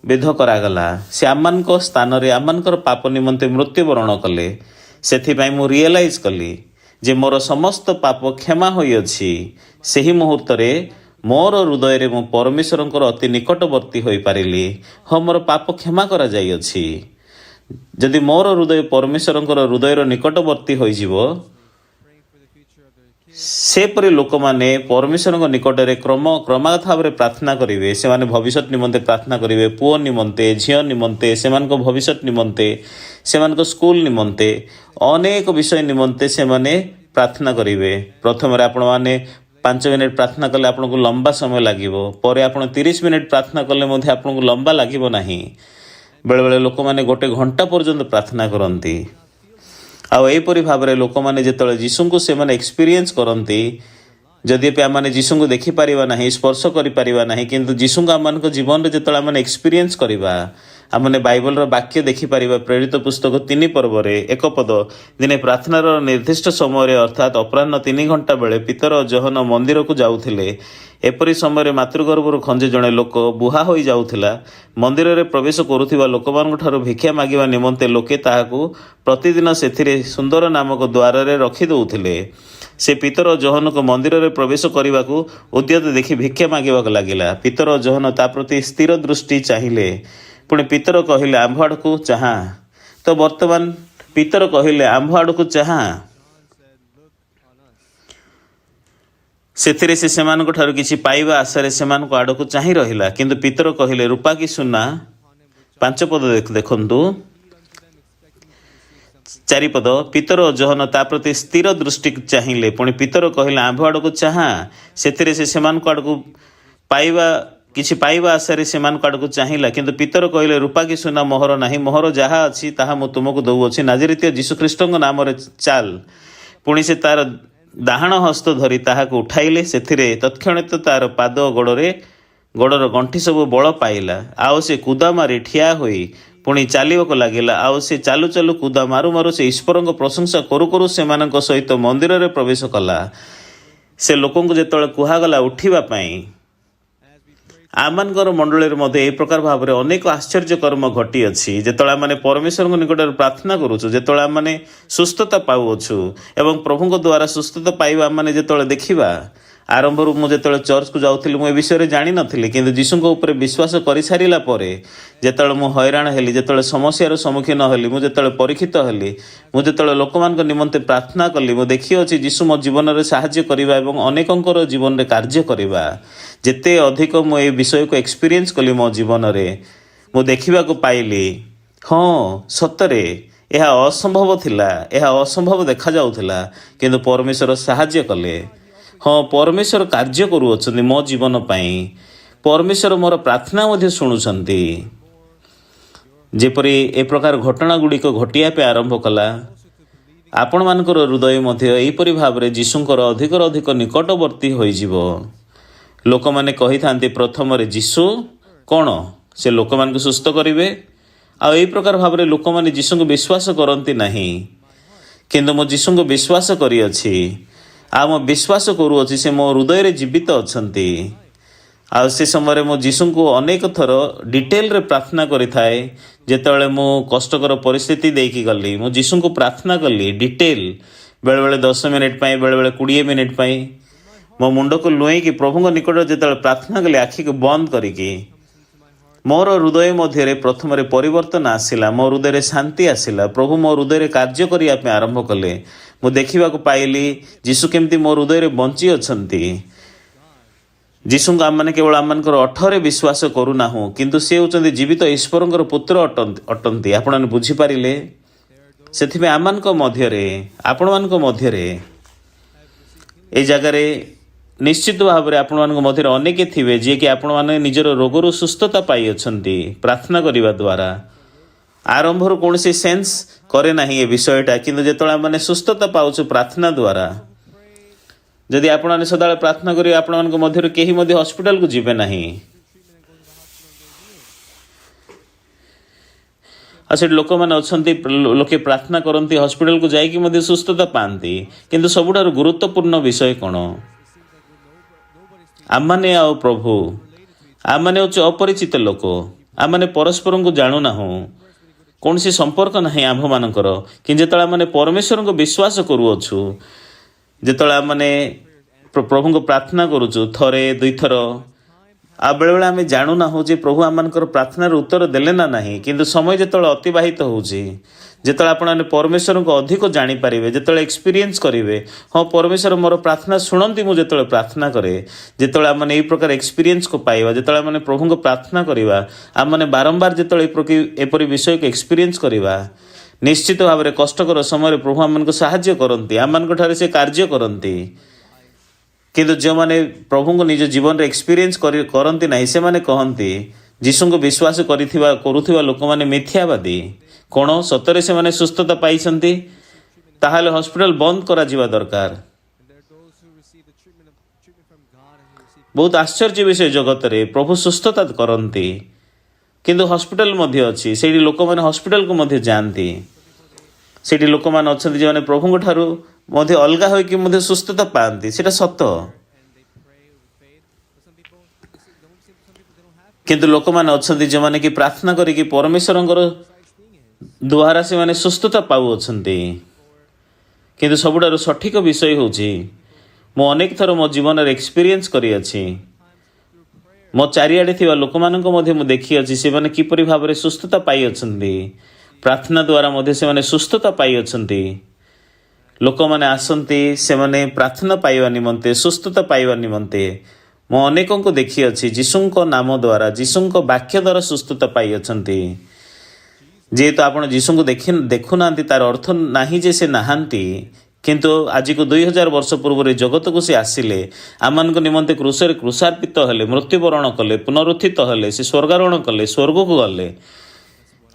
ବିଧ କରାଗଲା। ସେ ଆମମାନଙ୍କ ସ୍ଥାନରେ ଆମମାନଙ୍କର ପାପ ନିମନ୍ତେ ମୃତ୍ୟୁବରଣ କଲେ। ସେଥିପାଇଁ ମୁଁ ରିଏଲାଇଜ୍ କଲି ଯେ ମୋର ସମସ୍ତ ପାପ କ୍ଷମା ହୋଇଅଛି। ସେହି ମୁହୂର୍ତ୍ତରେ ମୋର ହୃଦୟରେ ମୁଁ ପରମେଶ୍ୱରଙ୍କର ଅତି ନିକଟବର୍ତ୍ତୀ ହୋଇପାରିଲି। ହଁ, ମୋର ପାପ କ୍ଷମା କରାଯାଇଅଛି। ଯଦି ମୋର ହୃଦୟ ପରମେଶ୍ୱରଙ୍କର ହୃଦୟର ନିକଟବର୍ତ୍ତୀ ହୋଇଯିବ, Praying for the future of their kids. ସେପରି ଲୋକମାନେ ପରମେଶ୍ୱରଙ୍କ ନିକଟରେ କ୍ରମାଗତ ଭାବରେ ପ୍ରାର୍ଥନା କରିବେ। ସେମାନେ ଭବିଷ୍ୟତ ନିମନ୍ତେ ପ୍ରାର୍ଥନା କରିବେ, ପୁଅ ନିମନ୍ତେ, ଝିଅ ନିମନ୍ତେ, ସେମାନଙ୍କ ଭବିଷ୍ୟତ ନିମନ୍ତେ, ସେମାନଙ୍କ ସ୍କୁଲ ନିମନ୍ତେ, ଅନେକ ବିଷୟ ନିମନ୍ତେ ସେମାନେ ପ୍ରାର୍ଥନା କରିବେ। ପ୍ରଥମରେ ଆପଣମାନେ 5 ମିନିଟ୍ ପ୍ରାର୍ଥନା କଲେ ଆପଣଙ୍କୁ ଲମ୍ବା ସମୟ ଲାଗିବ। ପରେ ଆପଣ 30 ମିନିଟ୍ ପ୍ରାର୍ଥନା କଲେ ମଧ୍ୟ ଆପଣଙ୍କୁ ଲମ୍ବା ଲାଗିବ ନାହିଁ। ବେଳେବେଳେ ଲୋକମାନେ ଗୋଟେ ଘଣ୍ଟା ପର୍ଯ୍ୟନ୍ତ ପ୍ରାର୍ଥନା କରନ୍ତି। ଆଉ ଏହିପରି ଭାବରେ ଲୋକମାନେ ଯେତେବେଳେ ଯୀଶୁଙ୍କୁ ସେମାନେ ଏକ୍ସପିରିଏନ୍ସ କରନ୍ତି, ଯଦ୍ୟପି ଆମମାନେ ଯୀଶୁଙ୍କୁ ଦେଖିପାରିବା ନାହିଁ, ସ୍ପର୍ଶ କରିପାରିବା ନାହିଁ, କିନ୍ତୁ ଯୀଶୁଙ୍କୁ ଆମମାନଙ୍କ ଜୀବନରେ ଯେତେବେଳେ ଆମମାନେ ଏକ୍ସପିରିଏନ୍ସ କରିବା, ଆମମାନେ ବାଇବଲର ବାକ୍ୟ ଦେଖିପାରିବା। ପ୍ରେରିତ ପୁସ୍ତକ 3 ପର୍ବରେ 1 ପଦ, ଦିନେ ପ୍ରାର୍ଥନାର ନିର୍ଦ୍ଦିଷ୍ଟ ସମୟରେ, ଅର୍ଥାତ୍ ଅପରାହ୍ନ 3 ଘଣ୍ଟା ବେଳେ, ପିତର ଓ ଯୋହନ ମନ୍ଦିରକୁ ଯାଉଥିଲେ। ଏପରି ସମୟରେ ମାତୃଗର୍ଭରୁ ଖଞ୍ଜେ ଜଣେ ଲୋକ ବୁହା ହୋଇ ଯାଉଥିଲା। ମନ୍ଦିରରେ ପ୍ରବେଶ କରୁଥିବା ଲୋକମାନଙ୍କ ଠାରୁ ଭିକ୍ଷା ମାଗିବା ନିମନ୍ତେ ଲୋକେ ତାହାକୁ ପ୍ରତିଦିନ ସେଥିରେ ସୁନ୍ଦର ନାମକ ଦ୍ୱାରରେ ରଖି ଦେଉଥିଲେ। ସେ ପିତର ଓ ଯୋହନକୁ ମନ୍ଦିରରେ ପ୍ରବେଶ କରିବାକୁ ଉଦ୍ୟତ ଦେଖି ଭିକ୍ଷା ମାଗିବାକୁ ଲାଗିଲା। ପିତର ଓ ଯୋହନ ତା ପ୍ରତି ସ୍ଥିର ଦୃଷ୍ଟି ଚାହିଁଲେ। ପୁଣି ପିତର କହିଲେ, "ଆମ୍ଭ ଆଡ଼କୁ ଚାହାଁ।" ତ ବର୍ତ୍ତମାନ ପିତର କହିଲେ, "ଆମ୍ଭ ଆଡ଼କୁ ଚାହାଁ।" John said, "Look on us." ସେଥିରେ ସେ ସେମାନଙ୍କ ଠାରୁ କିଛି ପାଇବା ଆଶାରେ ସେମାନଙ୍କ ଆଡ଼କୁ ଚାହିଁ ରହିଲା। କିନ୍ତୁ ପିତର କହିଲେ, "ରୂପା କି ସୁନା।" 5 ପଦ ଦେଖନ୍ତୁ। He unto them, expecting to receive something. 4 ପଦ, ପିତର ଓ ଯୋହନ ତା ପ୍ରତି ସ୍ଥିର ଦୃଷ୍ଟି ଚାହିଁଲେ। ପୁଣି ପିତର କହିଲେ, "ଆମ୍ଭ ଆଡ଼କୁ ଚାହାଁ।" ସେଥିରେ ସେ ସେମାନଙ୍କ ଆଡ଼କୁ କିଛି ପାଇବା ଆଶାରେ ସେମାନଙ୍କ ଆଡ଼କୁ ଚାହିଁଲା। କିନ୍ତୁ ପିତର କହିଲେ, "ରୂପା କି ସୁନା ମୋହର ନାହିଁ। ମୋହର ଯାହା ଅଛି, ତାହା ମୁଁ ତୁମକୁ ଦଉଅଛି। ନାଜରିତୀୟ ଯୀଶୁଖ୍ରୀଷ୍ଟଙ୍କ ନାମରେ ଚାଲ।" ପୁଣି ସେ ତାର ଡାହାଣ ହସ୍ତ ଧରି ତାହାକୁ ଉଠାଇଲେ। ସେଥିରେ ତତ୍କ୍ଷଣାତ୍ ତାର ପାଦ ଗୋଡ଼ର ଗଣ୍ଠି ସବୁ ବଳ ପାଇଲା। ଆଉ ସେ କୁଦା ମାରି ଠିଆ ହୋଇ ପୁଣି ଚାଲିବାକୁ ଲାଗିଲା। ଆଉ ସେ ଚାଲୁ ଚାଲୁ, କୁଦା ମାରୁ ମାରୁ, ସେ ଈଶ୍ୱରଙ୍କ ପ୍ରଶଂସା କରୁ କରୁ ସେମାନଙ୍କ ସହିତ ମନ୍ଦିରରେ ପ୍ରବେଶ କଲା। ସେ ଲୋକଙ୍କୁ ଯେତେବେଳେ କୁହାଗଲା ଉଠିବା ପାଇଁ, As we pray, ଆମମାନଙ୍କର ମଣ୍ଡଳୀରେ ମଧ୍ୟ ଏହି ପ୍ରକାର ଭାବରେ ଅନେକ ଆଶ୍ଚର୍ଯ୍ୟ କର୍ମ ଘଟିଅଛି। ଯେତେବେଳେ ଆମମାନେ ପରମେଶ୍ୱରଙ୍କ ନିକଟରେ ପ୍ରାର୍ଥନା କରୁଛୁ, ଯେତେବେଳେ ଆମମାନେ ସୁସ୍ଥତା ପାଉଅଛୁ ଏବଂ ପ୍ରଭୁଙ୍କ ଦ୍ୱାରା ସୁସ୍ଥତା ପାଇବା ଆମମାନେ ଯେତେବେଳେ ଦେଖିବା। ଆରମ୍ଭରୁ ମୁଁ ଯେତେବେଳେ ଚର୍ଚ୍ଚକୁ ଯାଉଥିଲି, ମୁଁ ଏ ବିଷୟରେ ଜାଣିନଥିଲି। କିନ୍ତୁ ଯୀଶୁଙ୍କ ଉପରେ ବିଶ୍ୱାସ କରିସାରିଲା ପରେ ଯେତେବେଳେ ମୁଁ ହଇରାଣ ହେଲି, ଯେତେବେଳେ ସମସ୍ୟାର ସମ୍ମୁଖୀନ ହେଲି, ମୁଁ ଯେତେବେଳେ ପରୀକ୍ଷିତ ହେଲି, ମୁଁ ଯେତେବେଳେ ଲୋକମାନଙ୍କ ନିମନ୍ତେ ପ୍ରାର୍ଥନା କଲି, ମୁଁ ଦେଖିଅଛି ଯୀଶୁ ମୋ ଜୀବନରେ ସାହାଯ୍ୟ କରିବା ଏବଂ ଅନେକଙ୍କର ଜୀବନରେ କାର୍ଯ୍ୟ କରିବା। ଯେତେ ଅଧିକ ମୁଁ ଏ ବିଷୟକୁ ଏକ୍ସପିରିଏନ୍ସ କଲି ମୋ ଜୀବନରେ, ମୁଁ ଦେଖିବାକୁ ପାଇଲି, ହଁ, ସତରେ ଏହା ଅସମ୍ଭବ ଥିଲା। ଏହା ଅସମ୍ଭବ ଦେଖାଯାଉଥିଲା, କିନ୍ତୁ ପରମେଶ୍ୱର ସାହାଯ୍ୟ କଲେ। ହଁ, ପରମେଶ୍ୱର କାର୍ଯ୍ୟ କରୁଅଛନ୍ତି ମୋ ଜୀବନ ପାଇଁ। ପରମେଶ୍ୱର ମୋର ପ୍ରାର୍ଥନା ମଧ୍ୟ ଶୁଣୁଛନ୍ତି। ଯେପରି ଏ ପ୍ରକାର ଘଟଣା ଗୁଡ଼ିକ ଘଟିବା ପାଇଁ ଆରମ୍ଭ କଲା, ଆପଣମାନଙ୍କର ହୃଦୟ ମଧ୍ୟ ଏହିପରି ଭାବରେ ଯୀଶୁଙ୍କର ଅଧିକରୁ ଅଧିକ ନିକଟବର୍ତ୍ତୀ ହୋଇଯିବ। ଲୋକମାନେ କହିଥାନ୍ତି, ପ୍ରଥମରେ ଯୀଶୁ କ'ଣ ସେ ଲୋକମାନଙ୍କୁ ସୁସ୍ଥ କରିବେ? ଆଉ ଏହି ପ୍ରକାର ଭାବରେ ଲୋକମାନେ ଯୀଶୁଙ୍କୁ ବିଶ୍ୱାସ କରନ୍ତି ନାହିଁ। କିନ୍ତୁ ମୁଁ ଯୀଶୁଙ୍କୁ ବିଶ୍ୱାସ କରିଅଛି ଆଉ ମୁଁ ବିଶ୍ୱାସ କରୁଅଛି, ସେ ମୋ ହୃଦୟରେ ଜୀବିତ ଅଛନ୍ତି। ଆଉ ସେ ସମୟରେ ମୁଁ ଯୀଶୁଙ୍କୁ ଅନେକ ଥର ଡିଟେଲରେ ପ୍ରାର୍ଥନା କରିଥାଏ। ଯେତେବେଳେ ମୁଁ କଷ୍ଟକର ପରିସ୍ଥିତି ଦେଇକି ଗଲି, ମୁଁ ଯୀଶୁଙ୍କୁ ପ୍ରାର୍ଥନା କଲି ଡିଟେଲ, ବେଳେବେଳେ 10 ମିନିଟ୍ ପାଇଁ, ବେଳେବେଳେ 20 ମିନିଟ୍ ପାଇଁ। ମୋ ମୁଣ୍ଡକୁ ଲୁଏଇକି ପ୍ରଭୁଙ୍କ ନିକଟରେ ଯେତେବେଳେ ପ୍ରାର୍ଥନା କଲି, ଆଖିକୁ ବନ୍ଦ କରିକି, ମୋର ହୃଦୟ ମଧ୍ୟରେ ପ୍ରଥମରେ ପରିବର୍ତ୍ତନ ଆସିଲା। ମୋ ହୃଦୟରେ ଶାନ୍ତି ଆସିଲା। ପ୍ରଭୁ ମୋ ହୃଦୟରେ କାର୍ଯ୍ୟ କରିବା ପାଇଁ ଆରମ୍ଭ କଲେ। ମୁଁ ଦେଖିବାକୁ ପାଇଲି ଯୀଶୁ କେମିତି ମୋ ହୃଦୟରେ ବଞ୍ଚି ଅଛନ୍ତି। ଯୀଶୁଙ୍କୁ ଆମମାନେ କେବଳ ଆମମାନଙ୍କର ଓଠରେ ବିଶ୍ୱାସ କରୁନାହୁଁ, କିନ୍ତୁ ସେ ହେଉଛନ୍ତି ଜୀବିତ ଈଶ୍ୱରଙ୍କର ପୁତ୍ର ଅଟନ୍ତି। ଆପଣମାନେ ବୁଝିପାରିଲେ? ସେଥିପାଇଁ ଆମମାନଙ୍କ ମଧ୍ୟରେ, ଆପଣମାନଙ୍କ ମଧ୍ୟରେ, ଏଇ ଜାଗାରେ ନିଶ୍ଚିତ ଭାବରେ ଆପଣମାନଙ୍କ ମଧ୍ୟରେ ଅନେକ ଥିବେ, ଯିଏକି ଆପଣମାନେ ନିଜର ରୋଗରୁ ସୁସ୍ଥତା ପାଇଅଛନ୍ତି ପ୍ରାର୍ଥନା କରିବା ଦ୍ୱାରା। ଆରମ୍ଭରୁ କୌଣସି ସେନ୍ସ କରେ ନାହିଁ ଏ ବିଷୟଟା, କିନ୍ତୁ ଯେତେବେଳେ ଆମମାନେ ସୁସ୍ଥତା ପାଉଛୁ ପ୍ରାର୍ଥନା ଦ୍ୱାରା, ଯଦି ଆପଣମାନେ ସଦାବେଳେ ପ୍ରାର୍ଥନା କରିବେ, ଆପଣମାନଙ୍କ ମଧ୍ୟରୁ କେହି ମଧ୍ୟ ହସ୍ପିଟାଲକୁ ଯିବେ ନାହିଁ। treatment and go to the hospital and get healed. ଆଉ ସେଠି ଲୋକମାନେ ଅଛନ୍ତି, ଲୋକେ ପ୍ରାର୍ଥନା କରନ୍ତି, ହସ୍ପିଟାଲକୁ ଯାଇକି ମଧ୍ୟ ସୁସ୍ଥତା ପାଆନ୍ତି। କିନ୍ତୁ ସବୁଠାରୁ ଗୁରୁତ୍ୱପୂର୍ଣ୍ଣ ବିଷୟ କ'ଣ? It seems like we're nobody's ଆମମାନେ ଆଉ ପ୍ରଭୁ, ଆମମାନେ ହେଉଛୁ ଅପରିଚିତ ଲୋକ। ଆମମାନେ ପରସ୍ପରଙ୍କୁ ଜାଣୁନାହୁଁ। କୌଣସି ସମ୍ପର୍କ ନାହିଁ ଆମ୍ଭମାନଙ୍କର। କିନ୍ତୁ ଯେତେବେଳେ ଆମମାନେ ପରମେଶ୍ୱରଙ୍କୁ ବିଶ୍ୱାସ କରୁଅଛୁ, ଯେତେବେଳେ ଆମମାନେ ପ୍ରଭୁଙ୍କୁ ପ୍ରାର୍ଥନା କରୁଛୁ ଥରେ ଦୁଇଥର, ଆଉ ବେଳେବେଳେ ଆମେ ଜାଣୁନାହୁଁ ଯେ ପ୍ରଭୁ ଆମମାନଙ୍କର ପ୍ରାର୍ଥନାର ଉତ୍ତର ଦେଲେ ନା ନାହିଁ। କିନ୍ତୁ ସମୟ ଯେତେବେଳେ ଅତିବାହିତ ହେଉଛି, ଯେତେବେଳେ ଆପଣମାନେ ପରମେଶ୍ୱରଙ୍କୁ ଅଧିକ ଜାଣିପାରିବେ, ଯେତେବେଳେ ଏକ୍ସପିରିଏନ୍ସ କରିବେ, ହଁ, ପରମେଶ୍ୱର ମୋର ପ୍ରାର୍ଥନା ଶୁଣନ୍ତି ମୁଁ ଯେତେବେଳେ ପ୍ରାର୍ଥନା କରେ। ଯେତେବେଳେ ଆମମାନେ ଏହି ପ୍ରକାର ଏକ୍ସପିରିଏନ୍ସକୁ ପାଇବା, ଯେତେବେଳେ ଆମମାନେ ପ୍ରଭୁଙ୍କୁ ପ୍ରାର୍ଥନା କରିବା, ଆମମାନେ ବାରମ୍ବାର ଯେତେବେଳେ ଏପରି ବିଷୟକୁ ଏକ୍ସପିରିଏନ୍ସ କରିବା, ନିଶ୍ଚିତ ଭାବରେ କଷ୍ଟକର ସମୟରେ ପ୍ରଭୁ ଆମମାନଙ୍କୁ ସାହାଯ୍ୟ କରନ୍ତି। ଆମମାନଙ୍କ ଠାରେ ସେ କାର୍ଯ୍ୟ କରନ୍ତି। କିନ୍ତୁ ଯେଉଁମାନେ ପ୍ରଭୁଙ୍କୁ ନିଜ ଜୀବନରେ ଏକ୍ସପିରିଏନ୍ସ କରନ୍ତି ନାହିଁ, ସେମାନେ କହନ୍ତି, ଯୀଶୁଙ୍କୁ ବିଶ୍ୱାସ କରୁଥିବା ଲୋକମାନେ ମିଥ୍ୟାବାଦୀ। କ'ଣ ସତରେ ସେମାନେ ସୁସ୍ଥତା ପାଇଛନ୍ତି? ତାହେଲେ ହସ୍ପିଟାଲ ବନ୍ଦ କରାଯିବା ଦରକାର। And there are those who receive the treatment from God and who receive ବହୁତ ଆଶ୍ଚର୍ଯ୍ୟ ବିଷୟ, ଜଗତରେ ପ୍ରଭୁ ସୁସ୍ଥତା କରନ୍ତି, କିନ୍ତୁ ହସ୍ପିଟାଲ ମଧ୍ୟ ଅଛି। ସେଇଠି ଲୋକମାନେ ହସ୍ପିଟାଲକୁ ମଧ୍ୟ ଯାଆନ୍ତି। ସେଇଠି ଲୋକମାନେ ଅଛନ୍ତି, ଯେଉଁମାନେ ପ୍ରଭୁଙ୍କ ଠାରୁ ମଧ୍ୟ ଅଲଗା ହୋଇକି ମଧ୍ୟ ସୁସ୍ଥତା ପାଆନ୍ତି। ସେଇଟା ସତ। and they pray with faith. But some people, they see, don't see, some people, they don't have faith. କିନ୍ତୁ ଲୋକମାନେ ଅଛନ୍ତି, ଯେଉଁମାନେ କି ପ୍ରାର୍ଥନା କରିକି ପରମେଶ୍ୱରଙ୍କର Precise thing is, ଦ୍ୱାରା ସେମାନେ ସୁସ୍ଥତା ପାଉଅଛନ୍ତି। କିନ୍ତୁ ସବୁଠାରୁ ସଠିକ ବିଷୟ ହେଉଛି, ମୁଁ ଅନେକ ଥର ମୋ ଜୀବନରେ ଏକ୍ସପିରିଏନ୍ସ କରିଅଛି। times through prayer, ମୋ ଚାରିଆଡ଼େ ଥିବା ଲୋକମାନଙ୍କୁ ମଧ୍ୟ ମୁଁ ଦେଖିଅଛି, ସେମାନେ କିପରି ଭାବରେ ସୁସ୍ଥତା ପାଇଅଛନ୍ତି। ପ୍ରାର୍ଥନା ଦ୍ୱାରା ମଧ୍ୟ ସେମାନେ ସୁସ୍ଥତା ପାଇଅଛନ୍ତି। ଲୋକମାନେ ଆସନ୍ତି, ସେମାନେ ପ୍ରାର୍ଥନା ପାଇବା ନିମନ୍ତେ, ସୁସ୍ଥତା ପାଇବା ନିମନ୍ତେ। ମୁଁ ଅନେକଙ୍କୁ ଦେଖିଅଛି, ଯୀଶୁଙ୍କ ନାମ ଦ୍ୱାରା, ଯୀଶୁଙ୍କ ବାକ୍ୟ ଦ୍ୱାରା ସୁସ୍ଥତା ପାଇଅଛନ୍ତି। ଯେହେତୁ ଆପଣ ଯୀଶୁଙ୍କୁ ଦେଖୁନାହାନ୍ତି, ତାର ଅର୍ଥ ନାହିଁ ଯେ ସେ ନାହାନ୍ତି। କିନ୍ତୁ ଆଜିକୁ 2000 ବର୍ଷ ପୂର୍ବରୁ ଏ ଜଗତକୁ ସେ ଆସିଲେ, ଆମମାନଙ୍କ ନିମନ୍ତେ କ୍ରୁଶରେ କ୍ରୁଶାର୍ପିତ ହେଲେ, ମୃତ୍ୟୁବରଣ କଲେ, ପୁନରୁତ୍ଥିତ ହେଲେ, ସେ ସ୍ୱର୍ଗାରୋହଣ କଲେ, ସ୍ୱର୍ଗକୁ ଗଲେ।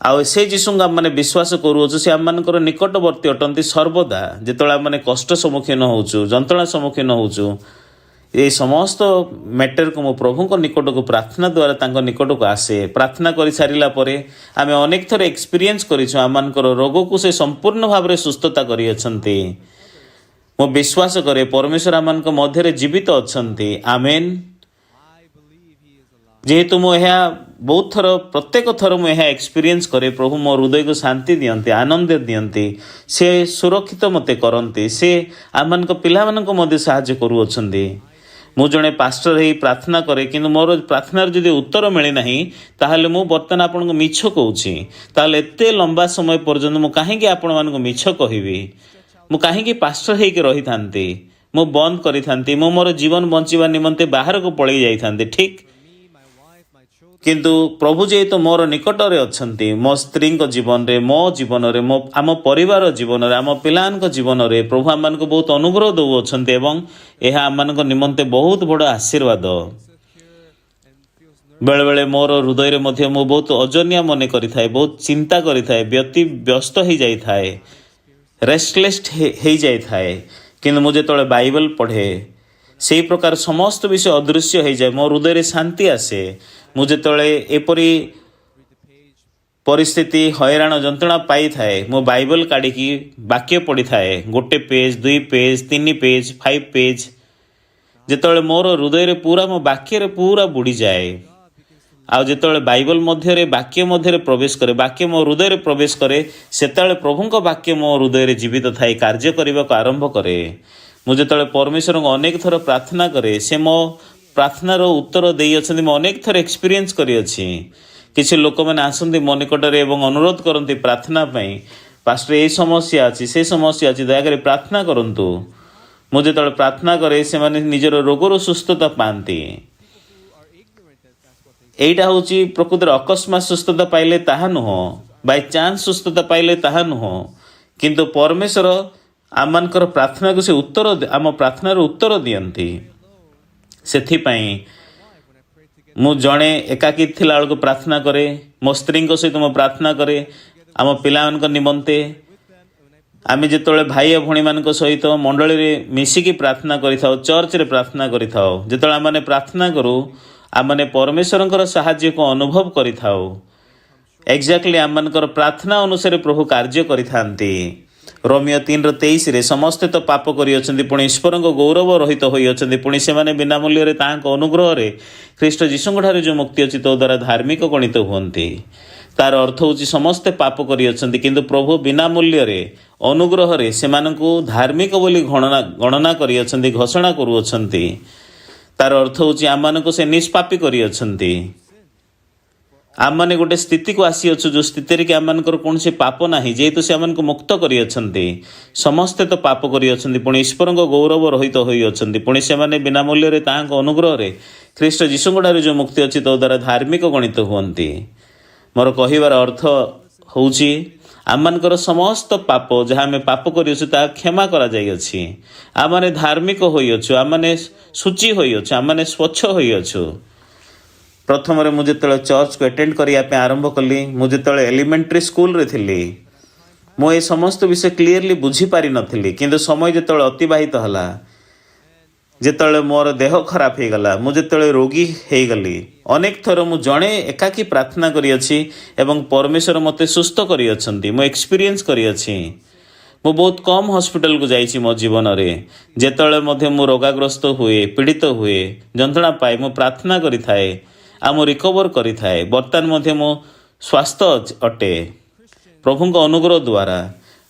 ଆଉ ସେ ଯୀଶୁଙ୍କୁ ଆମମାନେ ବିଶ୍ୱାସ କରୁଅଛୁ, ସେ ଆମମାନଙ୍କର ନିକଟବର୍ତ୍ତୀ ଅଟନ୍ତି ସର୍ବଦା। ଯେତେବେଳେ ଆମମାନେ କଷ୍ଟ ସମ୍ମୁଖୀନ ହେଉଛୁ, ଯନ୍ତ୍ରଣା ସମ୍ମୁଖୀନ ହେଉଛୁ, ଏଇ ସମସ୍ତ ମ୍ୟାଟରକୁ ମୁଁ ପ୍ରଭୁଙ୍କ ନିକଟକୁ ପ୍ରାର୍ଥନା ଦ୍ୱାରା ତାଙ୍କ ନିକଟକୁ ଆସେ। ପ୍ରାର୍ଥନା କରିସାରିଲା ପରେ ଆମେ ଅନେକ ଥର ଏକ୍ସପିରିଏନ୍ସ କରିଛୁ, ଆମମାନଙ୍କର ରୋଗକୁ ସେ ସମ୍ପୂର୍ଣ୍ଣ ଭାବରେ ସୁସ୍ଥତା କରିଅଛନ୍ତି। ମୁଁ ବିଶ୍ୱାସ କରେ, ପରମେଶ୍ୱର ଆମମାନଙ୍କ ମଧ୍ୟରେ ଜୀବିତ ଅଛନ୍ତି। ଆମେନ୍। I believe He is alive. ଯେହେତୁ ମୁଁ ଏହା ବହୁତ ଥର, ପ୍ରତ୍ୟେକ ଥର ମୁଁ ଏହା ଏକ୍ସପିରିଏନ୍ସ କରେ, ପ୍ରଭୁ ମୋ ହୃଦୟକୁ ଶାନ୍ତି ଦିଅନ୍ତି, ଆନନ୍ଦ ଦିଅନ୍ତି, ସେ ସୁରକ୍ଷିତ ମୋତେ କରନ୍ତି। ସେ ଆମମାନଙ୍କ ପିଲାମାନଙ୍କୁ ମଧ୍ୟ ସାହାଯ୍ୟ କରୁଅଛନ୍ତି। ମୁଁ ଜଣେ ପାଷ୍ଟର ହେଇ ପ୍ରାର୍ଥନା କରେ, କିନ୍ତୁ ମୋର ପ୍ରାର୍ଥନାର ଯଦି ଉତ୍ତର ମିଳିନାହିଁ, ତାହେଲେ ମୁଁ ବର୍ତ୍ତମାନ ଆପଣଙ୍କୁ ମିଛ କହୁଛି। ତାହେଲେ ଏତେ ଲମ୍ବା ସମୟ ପର୍ଯ୍ୟନ୍ତ ମୁଁ କାହିଁକି ଆପଣମାନଙ୍କୁ ମିଛ କହିବି? ମୁଁ କାହିଁକି ପାଷ୍ଟର ହେଇକି ରହିଥାନ୍ତି? ମୁଁ ବନ୍ଦ କରିଥାନ୍ତି। ମୁଁ ମୋର ଜୀବନ ବଞ୍ଚିବା ନିମନ୍ତେ ବାହାରକୁ ପଳେଇ ଯାଇଥାନ୍ତି, ଠିକ୍? For me, my wife, my children, କିନ୍ତୁ ପ୍ରଭୁ ଯେହେତୁ ମୋର ନିକଟରେ ଅଛନ୍ତି, ମୋ ସ୍ତ୍ରୀଙ୍କ ଜୀବନରେ, ମୋ ଜୀବନରେ, ଆମ ପରିବାର ଜୀବନରେ, ଆମ ପିଲାମାନଙ୍କ ଜୀବନରେ ପ୍ରଭୁ ଆମମାନଙ୍କୁ ବହୁତ ଅନୁଗ୍ରହ ଦେଉଅଛନ୍ତି ଏବଂ ଏହା ଆମମାନଙ୍କ ନିମନ୍ତେ ବହୁତ ବଡ଼ ଆଶୀର୍ବାଦ। secure and feels nervous. ବେଳେବେଳେ ମୋର ହୃଦୟରେ ମଧ୍ୟ ମୁଁ ବହୁତ ଓଜନିଆ ମନେ କରିଥାଏ, ବହୁତ ଚିନ୍ତା କରିଥାଏ, ବ୍ୟତି ବ୍ୟସ୍ତ ହେଇଯାଇଥାଏ, ରେଷ୍ଟଲେସ୍ ହେଇଯାଇଥାଏ। କିନ୍ତୁ ମୁଁ ଯେତେବେଳେ ବାଇବଲ ପଢ଼େ, ସେଇ ପ୍ରକାର ସମସ୍ତ ବିଷୟ ଅଦୃଶ୍ୟ ହେଇଯାଏ, ମୋ ହୃଦୟରେ ଶାନ୍ତି ଆସେ। ମୁଁ ଯେତେବେଳେ ଏପରି Read the page, ପରିସ୍ଥିତି, ହଇରାଣ, ଯନ୍ତ୍ରଣା ପାଇଥାଏ, ମୁଁ ବାଇବଲ କାଢ଼ିକି ବାକ୍ୟ ପଢ଼ିଥାଏ, ଗୋଟେ ପେଜ୍, ଦୁଇ ପେଜ୍, ତିନି ପେଜ୍, ଫାଇଭ୍ ପେଜ୍। ଯେତେବେଳେ ମୋର ହୃଦୟରେ ପୁରା, ମୋ ବାକ୍ୟରେ ପୁରା ବୁଡ଼ିଯାଏ, God begins to ଆଉ ଯେତେବେଳେ ବାଇବଲ ମଧ୍ୟରେ, ବାକ୍ୟ ମଧ୍ୟରେ ପ୍ରବେଶ କରେ, ବାକ୍ୟ ମୋ ହୃଦୟରେ ପ୍ରବେଶ କରେ, ସେତେବେଳେ ପ୍ରଭୁଙ୍କ ବାକ୍ୟ ମୋ ହୃଦୟରେ ଜୀବିତ ଥାଇ କାର୍ଯ୍ୟ କରିବାକୁ ଆରମ୍ଭ କରେ। ମୁଁ ଯେତେବେଳେ ପରମେଶ୍ୱରଙ୍କୁ ଅନେକ ଥର ପ୍ରାର୍ଥନା କରେ, ସେ ମୋ ପ୍ରାର୍ଥନାର ଉତ୍ତର ଦେଇଅଛନ୍ତି। ମୁଁ ଅନେକ ଥର ଏକ୍ସପିରିଏନ୍ସ କରିଅଛି। କିଛି ଲୋକମାନେ ଆସନ୍ତି ମୋ ନିକଟରେ ଏବଂ ଅନୁରୋଧ କରନ୍ତି ପ୍ରାର୍ଥନା ପାଇଁ, "ପାଷ୍ଟର, ଏଇ ସମସ୍ୟା ଅଛି, ସେ ସମସ୍ୟା ଅଛି, ଦୟାକରି ପ୍ରାର୍ଥନା କରନ୍ତୁ।" ମୁଁ ଯେତେବେଳେ ପ୍ରାର୍ଥନା କରେ, ସେମାନେ ନିଜର ରୋଗରୁ ସୁସ୍ଥତା ପାଆନ୍ତି। People who are ignorant, that that's what they ଏଇଟା ହେଉଛି ପ୍ରକୃତରେ ଅକସ୍ମାତ ସୁସ୍ଥତା ପାଇଲେ ତାହା ନୁହଁ, ବାଇ ଚାନ୍ସ ସୁସ୍ଥତା ପାଇଲେ ତାହା ନୁହଁ, କିନ୍ତୁ ପରମେଶ୍ୱର ଆମମାନଙ୍କର ପ୍ରାର୍ଥନାକୁ ସେ ଉତ୍ତର, ଆମ ପ୍ରାର୍ଥନାର ଉତ୍ତର ଦିଅନ୍ତି। ସେଥିପାଇଁ wife when I pray together ମୁଁ ଜଣେ ଏକାକୀ ଥିଲା ବେଳକୁ ପ୍ରାର୍ଥନା କରେ, ମୋ ସ୍ତ୍ରୀଙ୍କ ସହିତ ମୁଁ ପ୍ରାର୍ଥନା କରେ ଆମ ପିଲାମାନଙ୍କ ନିମନ୍ତେ। with them and when I ଆମେ ଯେତେବେଳେ ଭାଇ ଓ ଭଉଣୀମାନଙ୍କ ସହିତ ମଣ୍ଡଳୀରେ ମିଶିକି ପ୍ରାର୍ଥନା କରିଥାଉ, ଚର୍ଚ୍ଚରେ ପ୍ରାର୍ଥନା କରିଥାଉ, ଯେତେବେଳେ ଆମମାନେ ପ୍ରାର୍ଥନା କରୁ, ଆମମାନେ ପରମେଶ୍ୱରଙ୍କର ସାହାଯ୍ୟକୁ ଅନୁଭବ କରିଥାଉ। ଏକ୍ଜାକ୍ଟଲି ଆମମାନଙ୍କର ପ୍ରାର୍ଥନା ଅନୁସାରେ ପ୍ରଭୁ କାର୍ଯ୍ୟ କରିଥାନ୍ତି। ରୋମୀୟ 3ର 23ରେ, ସମସ୍ତେ ତ ପାପ କରିଅଛନ୍ତି, ପୁଣି ଈଶ୍ୱରଙ୍କ ଗୌରବ ରହିତ ହୋଇଅଛନ୍ତି। ପୁଣି ସେମାନେ ବିନା ମୂଲ୍ୟରେ ତାହାଙ୍କ ଅନୁଗ୍ରହରେ ଖ୍ରୀଷ୍ଟ ଯୀଶୁଙ୍କଠାରେ ଯେଉଁ ମୁକ୍ତି ଅଛି, ତୋ ଦ୍ୱାରା ଧାର୍ମିକ ଗଣିତ ହୁଅନ୍ତି। ତାର ଅର୍ଥ ହେଉଛି, ସମସ୍ତେ ପାପ କରିଅଛନ୍ତି, କିନ୍ତୁ ପ୍ରଭୁ ବିନା ମୂଲ୍ୟରେ ଅନୁଗ୍ରହରେ ସେମାନଙ୍କୁ ଧାର୍ମିକ ବୋଲି ଗଣନା କରିଅଛନ୍ତି, ଘୋଷଣା କରୁଅଛନ୍ତି। ତାର ଅର୍ଥ ହେଉଛି, ଆମମାନଙ୍କୁ ସେ ନିଷ୍ପାପୀ କରିଅଛନ୍ତି। ଆମମାନେ ଗୋଟେ ସ୍ଥିତିକୁ ଆସିଅଛୁ, ଯେଉଁ ସ୍ଥିତିରେ କି ଆମମାନଙ୍କର କୌଣସି ପାପ ନାହିଁ, ଯେହେତୁ ସେ ଆମମାନଙ୍କୁ ମୁକ୍ତ କରିଅଛନ୍ତି। ସମସ୍ତେ ତ ପାପ କରିଅଛନ୍ତି, ପୁଣି ଈଶ୍ୱରଙ୍କ ଗୌରବ ରହିତ ହୋଇଅଛନ୍ତି। ପୁଣି ସେମାନେ ବିନା ମୂଲ୍ୟରେ ତାହାଙ୍କ ଅନୁଗ୍ରହରେ ଖ୍ରୀଷ୍ଟ ଯୀଶୁଙ୍କଠାରେ ଯେଉଁ ମୁକ୍ତି ଅଛି, ତୋ ଦ୍ୱାରା ଧାର୍ମିକ ଗଣିତ ହୁଅନ୍ତି। ମୋର କହିବାର ଅର୍ଥ ହେଉଛି, ଆମମାନଙ୍କର ସମସ୍ତ ପାପ, ଯାହା ଆମେ ପାପ କରିଅଛୁ, ତାହା କ୍ଷମା କରାଯାଇଅଛି। ଆମମାନେ ଧାର୍ମିକ ହୋଇଅଛୁ, ଆମମାନେ ଶୁଚି ହୋଇଅଛୁ, ଆମମାନେ ସ୍ୱଚ୍ଛ ହୋଇଅଛୁ। ପ୍ରଥମରେ ମୁଁ ଯେତେବେଳେ ଚର୍ଚ୍ଚକୁ ଆଟେଣ୍ଡ କରିବା ପାଇଁ ଆରମ୍ଭ କଲି, ମୁଁ ଯେତେବେଳେ ଏଲିମେଣ୍ଟାରୀ ସ୍କୁଲରେ ଥିଲି, ମୁଁ ଏ ସମସ୍ତ ବିଷୟ କ୍ଲିଅରଲି ବୁଝିପାରିନଥିଲି। କିନ୍ତୁ ସମୟ ଯେତେବେଳେ ଅତିବାହିତ ହେଲା, ଯେତେବେଳେ ମୋର ଦେହ ଖରାପ ହେଇଗଲା, ମୁଁ ଯେତେବେଳେ ରୋଗୀ ହେଇଗଲି, ଅନେକ ଥର ମୁଁ ଜଣେ ଏକାକୀ ପ୍ରାର୍ଥନା କରିଅଛି ଏବଂ ପରମେଶ୍ୱର ମୋତେ ସୁସ୍ଥ କରିଅଛନ୍ତି। ମୁଁ ଏକ୍ସପିରିଏନ୍ସ କରିଅଛି। ମୁଁ ବହୁତ କମ୍ ହସ୍ପିଟାଲକୁ ଯାଇଛି ମୋ ଜୀବନରେ। ଯେତେବେଳେ ମଧ୍ୟ ମୁଁ ରୋଗାଗ୍ରସ୍ତ ହୁଏ, ପୀଡ଼ିତ ହୁଏ, ଯନ୍ତ୍ରଣା ପାଏ, ମୁଁ ପ୍ରାର୍ଥନା କରିଥାଏ ଆଉ ମୁଁ ରିକଭର କରିଥାଏ। ବର୍ତ୍ତମାନ ମଧ୍ୟ ମୁଁ ସ୍ୱାସ୍ଥ୍ୟ ଅଟେ ପ୍ରଭୁଙ୍କ ଅନୁଗ୍ରହ ଦ୍ୱାରା।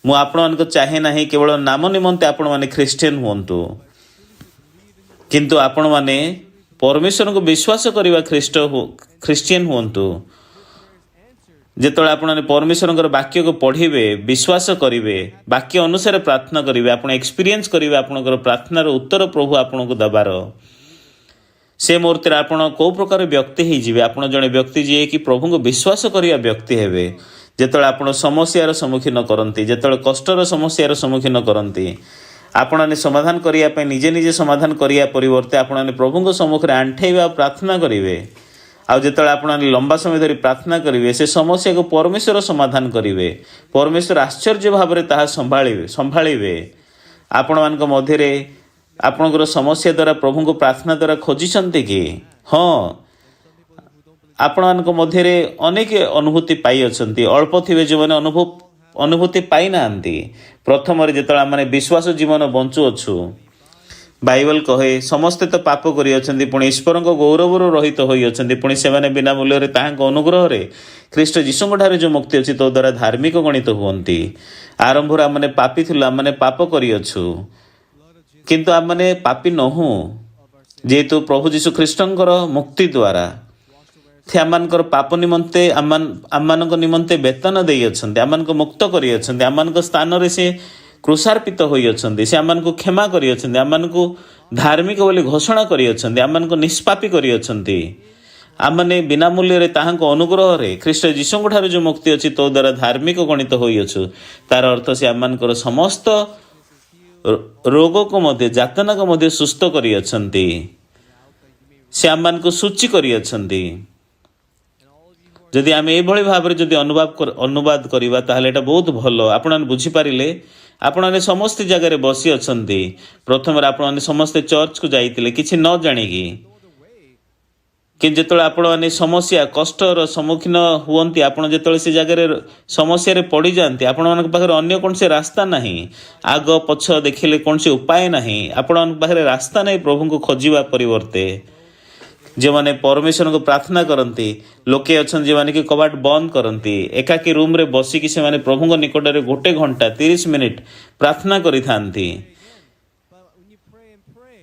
ମୁଁ ଆପଣମାନଙ୍କୁ ଚାହେଁ ନାହିଁ କେବଳ ନାମ ନିମନ୍ତେ ଆପଣମାନେ ଖ୍ରୀଷ୍ଟିଆନ ହୁଅନ୍ତୁ, କିନ୍ତୁ ଆପଣମାନେ ପରମେଶ୍ୱରଙ୍କୁ ବିଶ୍ୱାସ କରିବା ଖ୍ରୀଷ୍ଟିଆନ ହୁଅନ୍ତୁ। ଯେତେବେଳେ ଆପଣମାନେ ପରମେଶ୍ୱରଙ୍କର ବାକ୍ୟକୁ ପଢ଼ିବେ, ବିଶ୍ୱାସ କରିବେ, ବାକ୍ୟ ଅନୁସାରେ ପ୍ରାର୍ଥନା କରିବେ, ଆପଣ ଏକ୍ସପିରିଏନ୍ସ କରିବେ ଆପଣଙ୍କର ପ୍ରାର୍ଥନାର ଉତ୍ତର ପ୍ରଭୁ ଆପଣଙ୍କୁ ଦେବାର। ସେ ମୁହୂର୍ତ୍ତରେ ଆପଣ କେଉଁ ପ୍ରକାର ବ୍ୟକ୍ତି ହେଇଯିବେ? ଆପଣ ଜଣେ ବ୍ୟକ୍ତି ଯିଏକି ପ୍ରଭୁଙ୍କୁ ବିଶ୍ୱାସ କରିବା ବ୍ୟକ୍ତି ହେବେ। ଯେତେବେଳେ ଆପଣ ସମସ୍ୟାର ସମ୍ମୁଖୀନ କରନ୍ତି, ଯେତେବେଳେ କଷ୍ଟର ସମସ୍ୟାର ସମ୍ମୁଖୀନ କରନ୍ତି, ଆପଣମାନେ ସମାଧାନ କରିବା ପାଇଁ ନିଜେ ନିଜେ ସମାଧାନ କରିବା ପରିବର୍ତ୍ତେ ଆପଣମାନେ ପ୍ରଭୁଙ୍କ ସମ୍ମୁଖରେ ଆଣ୍ଠେଇବେ ଆଉ ପ୍ରାର୍ଥନା କରିବେ। ଆଉ ଯେତେବେଳେ ଆପଣମାନେ ଲମ୍ବା ସମୟ ଧରି ପ୍ରାର୍ଥନା କରିବେ, ସେ ସମସ୍ୟାକୁ ପରମେଶ୍ୱର ସମାଧାନ କରିବେ। ପରମେଶ୍ୱର ଆଶ୍ଚର୍ଯ୍ୟ ଭାବରେ ତାହା ସମ୍ଭାଳିବେ। ଆପଣମାନଙ୍କ ମଧ୍ୟରେ ଆପଣଙ୍କର ସମସ୍ୟା ଦ୍ୱାରା ପ୍ରଭୁଙ୍କୁ ପ୍ରାର୍ଥନା ଦ୍ୱାରା ଖୋଜିଛନ୍ତି କି? ହଁ, ଆପଣମାନଙ୍କ ମଧ୍ୟରେ ଅନେକ ଅନୁଭୂତି ପାଇଅଛନ୍ତି। ଅଳ୍ପ ଥିବେ ଯେଉଁମାନେ ଅନୁଭୂତି ପାଇନାହାନ୍ତି। ପ୍ରଥମରେ ଯେତେବେଳେ ଆମେ ବିଶ୍ୱାସ ଜୀବନ ବଞ୍ଚୁଅଛୁ, ବାଇବଲ କହେ, ସମସ୍ତେ ତ ପାପ କରିଅଛନ୍ତି, ପୁଣି ଈଶ୍ୱରଙ୍କ ଗୌରବରୁ ରହିତ ହୋଇଅଛନ୍ତି। ପୁଣି ସେମାନେ ବିନା ମୂଲ୍ୟରେ ତାହାଙ୍କ ଅନୁଗ୍ରହରେ ଖ୍ରୀଷ୍ଟ ଯୀଶୁଙ୍କ ଠାରେ ଯେଉଁ ମୁକ୍ତି ଅଛି, ତଦ୍ୱାରା ଦ୍ୱାରା ଧାର୍ମିକ ଗଣିତ ହୁଅନ୍ତି। ଆରମ୍ଭରୁ ଆମମାନେ ପାପି ଥିଲୁ, ଆମମାନେ ପାପ କରିଅଛୁ, କିନ୍ତୁ ଆମମାନେ ପାପି ନହୁଁ, ଯେହେତୁ ପ୍ରଭୁ ଯୀଶୁ ଖ୍ରୀଷ୍ଟଙ୍କର ମୁକ୍ତି ଦ୍ୱାରା ସେ ଆମମାନଙ୍କର ପାପ ନିମନ୍ତେ ଆମମାନଙ୍କ ନିମନ୍ତେ ବେତନ ଦେଇଅଛନ୍ତି, ଆମମାନଙ୍କୁ ମୁକ୍ତ କରିଅଛନ୍ତି। ଆମମାନଙ୍କ ସ୍ଥାନରେ ସେ କ୍ରୁଶାର୍ପିତ ହୋଇଅଛନ୍ତି। ସେ ଆମମାନଙ୍କୁ କ୍ଷମା କରିଅଛନ୍ତି, ଆମମାନଙ୍କୁ ଧାର୍ମିକ ବୋଲି ଘୋଷଣା କରିଅଛନ୍ତି, ଆମମାନଙ୍କୁ ନିଷ୍ପାପୀ କରିଅଛନ୍ତି। ଆମମାନେ ବିନା ମୂଲ୍ୟରେ ତାହାଙ୍କ ଅନୁଗ୍ରହରେ ଖ୍ରୀଷ୍ଟ ଯୀଶୁଙ୍କ ଠାରୁ ଯେଉଁ ମୁକ୍ତି ଅଛି, ତଦ୍ୱାରା ଧାର୍ମିକ ଗଣିତ ହୋଇଅଛୁ। ତାର ଅର୍ଥ ସେ ଆମମାନଙ୍କର ସମସ୍ତ ରୋଗକୁ ମଧ୍ୟ, ଯାତନାକୁ ମଧ୍ୟ ସୁସ୍ଥ କରିଅଛନ୍ତି। ସେ ଆମମାନଙ୍କୁ ଶୁଚି କରିଅଛନ୍ତି। ଯଦି ଆମେ ଏଇଭଳି ଭାବରେ ଯଦି ଅନୁବାଦ କରିବା, ତାହେଲେ ଏଇଟା ବହୁତ ଭଲ। ଆପଣମାନେ ବୁଝିପାରିଲେ? ଆପଣମାନେ ସମସ୍ତେ ଜାଗାରେ ବସି ଅଛନ୍ତି। ପ୍ରଥମରେ ଆପଣମାନେ ସମସ୍ତେ ଚର୍ଚ୍ଚକୁ ଯାଇଥିଲେ କିଛି ନ ଜାଣିକି। କିନ୍ତୁ ଯେତେବେଳେ ଆପଣମାନେ ସମସ୍ୟା, କଷ୍ଟର ସମ୍ମୁଖୀନ ହୁଅନ୍ତି, ଆପଣ ଯେତେବେଳେ ସେ ଜାଗାରେ ସମସ୍ୟାରେ ପଡ଼ିଯାଆନ୍ତି, ଆପଣମାନଙ୍କ ପାଖରେ ଅନ୍ୟ କୌଣସି ରାସ୍ତା ନାହିଁ। ଆଗ ପଛ ଦେଖିଲେ କୌଣସି ଉପାୟ ନାହିଁ। ଆପଣମାନଙ୍କ ପାଖରେ ରାସ୍ତା ନାହିଁ ପ୍ରଭୁଙ୍କୁ ଖୋଜିବା ପରିବର୍ତ୍ତେ। ଯେଉଁମାନେ ପରମେଶ୍ୱରଙ୍କୁ ପ୍ରାର୍ଥନା କରନ୍ତି, ଲୋକେ ଅଛନ୍ତି ଯେଉଁମାନେ କି କବାଟ ବନ୍ଦ କରନ୍ତି, ଏକାକୀ ରୁମ୍ରେ ବସିକି ସେମାନେ ପ୍ରଭୁଙ୍କ ନିକଟରେ 1 ଘଣ୍ଟା 30 ମିନିଟ୍ ପ୍ରାର୍ଥନା କରିଥାନ୍ତି। But when you pray and pray,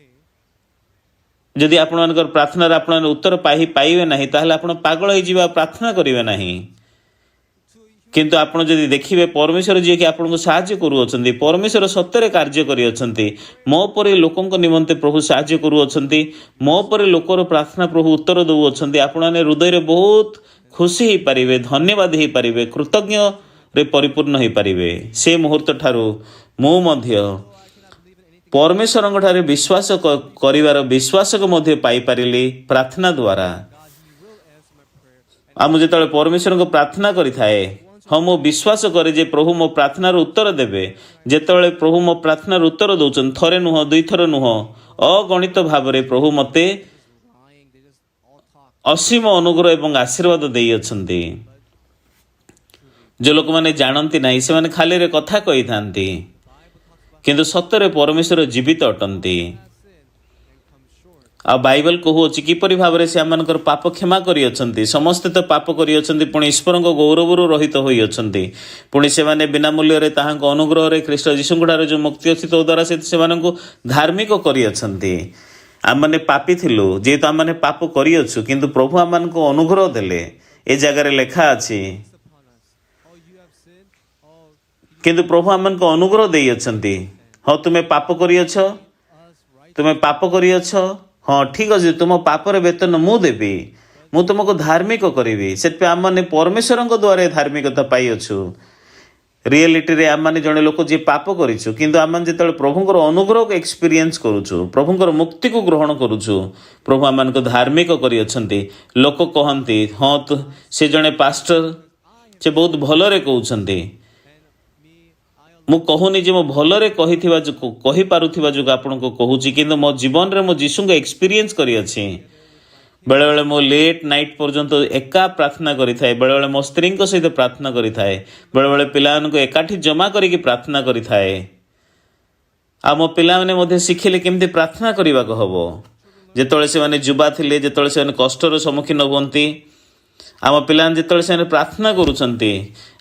ଯଦି ଆପଣମାନଙ୍କର ପ୍ରାର୍ଥନାର ଆପଣମାନେ ଉତ୍ତର ପାଇବେ ନାହିଁ, ତାହେଲେ ଆପଣ ପାଗଳ ହେଇଯିବେ ଆଉ ପ୍ରାର୍ଥନା କରିବେ ନାହିଁ। କିନ୍ତୁ ଆପଣ ଯଦି ଦେଖିବେ ପରମେଶ୍ୱର ଯିଏକି ଆପଣଙ୍କୁ ସାହାଯ୍ୟ କରୁଅଛନ୍ତି, ପରମେଶ୍ୱର ସତରେ କାର୍ଯ୍ୟ କରିଅଛନ୍ତି, ମୋ ପରି ଲୋକଙ୍କ ନିମନ୍ତେ ପ୍ରଭୁ ସାହାଯ୍ୟ କରୁଅଛନ୍ତି, ମୋ ପରି ଲୋକର ପ୍ରାର୍ଥନା ପ୍ରଭୁ ଉତ୍ତର ଦେଉଅଛନ୍ତି, ଆପଣମାନେ ହୃଦୟରେ ବହୁତ ଖୁସି ହେଇପାରିବେ, ଧନ୍ୟବାଦ ହେଇପାରିବେ, କୃତଜ୍ଞରେ ପରିପୂର୍ଣ୍ଣ ହେଇପାରିବେ। ସେ ମୁହୂର୍ତ୍ତ ଠାରୁ ମୁଁ ମଧ୍ୟ ପରମେଶ୍ୱରଙ୍କ ଠାରେ ବିଶ୍ୱାସ କରିବାର ବିଶ୍ୱାସକୁ ମଧ୍ୟ ପାଇପାରିଲି ପ୍ରାର୍ଥନା ଦ୍ୱାରା। God, He will answer my prayer. ଆଉ ମୁଁ ଯେତେବେଳେ ପରମେଶ୍ୱରଙ୍କୁ ପ୍ରାର୍ଥନା କରିଥାଏ, ହଁ, ମୁଁ ବିଶ୍ୱାସ କରେ ଯେ ପ୍ରଭୁ ମୋ ପ୍ରାର୍ଥନାର ଉତ୍ତର ଦେବେ। ଯେତେବେଳେ ପ୍ରଭୁ ମୋ ପ୍ରାର୍ଥନାର ଉତ୍ତର ଦେଉଛନ୍ତି, ଥରେ ନୁହଁ, ଦୁଇଥର ନୁହଁ, ଅଗଣିତ ଭାବରେ ପ୍ରଭୁ ମୋତେ Lying, they just all talk. ଅସୀମ ଅନୁଗ୍ରହ ଏବଂ ଆଶୀର୍ବାଦ ଦେଇଅଛନ୍ତି। ଯେଉଁ ଲୋକମାନେ ଜାଣନ୍ତି ନାହିଁ, ସେମାନେ ଖାଲିରେ କଥା କହିଥାନ୍ତି, କିନ୍ତୁ ସତରେ ପରମେଶ୍ୱର ଜୀବିତ ଅଟନ୍ତି। Sin and come short. ଆଉ ବାଇବଲ କହୁଅଛି କିପରି ଭାବରେ ସେ ଆମମାନଙ୍କର ପାପ କ୍ଷମା କରିଅଛନ୍ତି। ସମସ୍ତେ ତ ପାପ କରିଅଛନ୍ତି, ପୁଣି ଈଶ୍ୱରଙ୍କ ଗୌରବରୁ ରହିତ ହୋଇଅଛନ୍ତି। ପୁଣି ସେମାନେ ବିନା ମୂଲ୍ୟରେ ତାହାଙ୍କ ଅନୁଗ୍ରହରେ ଖ୍ରୀଷ୍ଟ ଯୀଶୁଙ୍କ ଠାରେ ଯେଉଁ ମୁକ୍ତି ଅଛି, ତଦ୍ୱାରା ସେ ସେମାନଙ୍କୁ ଧାର୍ମିକ କରିଅଛନ୍ତି। ଆମମାନେ ପାପି ଥିଲୁ, ଯେହେତୁ ଆମମାନେ ପାପ କରିଅଛୁ, କିନ୍ତୁ ପ୍ରଭୁ ଆମମାନଙ୍କୁ ଅନୁଗ୍ରହ ଦେଲେ। ଏ ଜାଗାରେ ଲେଖା ଅଛି, Upon us. Oh, you have sinned. Oh, କିନ୍ତୁ ପ୍ରଭୁ ଆମମାନଙ୍କୁ ଅନୁଗ୍ରହ ଦେଇଅଛନ୍ତି। ହଁ, ତୁମେ ପାପ କରିଅଛ, us right. ତୁମେ ପାପ କରିଅଛ, ହଁ, ଠିକ ଅଛି, ତୁମ ପାପର ବେତନ ମୁଁ ଦେବି, ମୁଁ ତୁମକୁ ଧାର୍ମିକ କରିବି। ସେଥିପାଇଁ ଆମମାନେ ପରମେଶ୍ୱରଙ୍କ ଦ୍ୱାରା ଏ ଧାର୍ମିକତା ପାଇଅଛୁ। ରିଏଲିଟିରେ ଆମମାନେ ଜଣେ ଲୋକ ଯିଏ ପାପ କରିଛୁ, କିନ୍ତୁ ଆମମାନେ ଯେତେବେଳେ ପ୍ରଭୁଙ୍କର ଅନୁଗ୍ରହକୁ ଏକ୍ସପିରିଏନ୍ସ କରୁଛୁ, ପ୍ରଭୁଙ୍କର ମୁକ୍ତିକୁ ଗ୍ରହଣ କରୁଛୁ, ପ୍ରଭୁ ଆମମାନଙ୍କୁ ଧାର୍ମିକ କରିଅଛନ୍ତି। ଲୋକ କହନ୍ତି, ହଁ, ସେ ଜଣେ ପାଷ୍ଟର, ସେ ବହୁତ ଭଲରେ କହୁଛନ୍ତି। And me, I ମୁଁ କହୁନି ଯେ ମୁଁ ଭଲରେ କହିଥିବା କହିପାରୁଥିବା ଯୋଗୁଁ ଆପଣଙ୍କୁ କହୁଛି, କିନ୍ତୁ ମୋ ଜୀବନରେ ମୁଁ ଯୀଶୁଙ୍କୁ ଏକ୍ସପିରିଏନ୍ସ କରିଅଛି। ବେଳେବେଳେ ମୁଁ ଲେଟ୍ ନାଇଟ୍ ପର୍ଯ୍ୟନ୍ତ ଏକା ପ୍ରାର୍ଥନା କରିଥାଏ। ବେଳେବେଳେ ମୋ ସ୍ତ୍ରୀଙ୍କ ସହିତ ପ୍ରାର୍ଥନା କରିଥାଏ। ବେଳେବେଳେ ପିଲାମାନଙ୍କୁ ଏକାଠି ଜମା କରିକି ପ୍ରାର୍ଥନା କରିଥାଏ। ଆଉ ମୋ ପିଲାମାନେ ମଧ୍ୟ ଶିଖିଲେ କେମିତି ପ୍ରାର୍ଥନା କରିବାକୁ ହବ। ଯେତେବେଳେ ସେମାନେ ଯୁବା ଥିଲେ, ଯେତେବେଳେ ସେମାନେ କଷ୍ଟର ସମ୍ମୁଖୀନ ହୁଅନ୍ତି, ଆମ ପିଲାମାନେ ଯେତେବେଳେ ସେମାନେ ପ୍ରାର୍ଥନା କରୁଛନ୍ତି,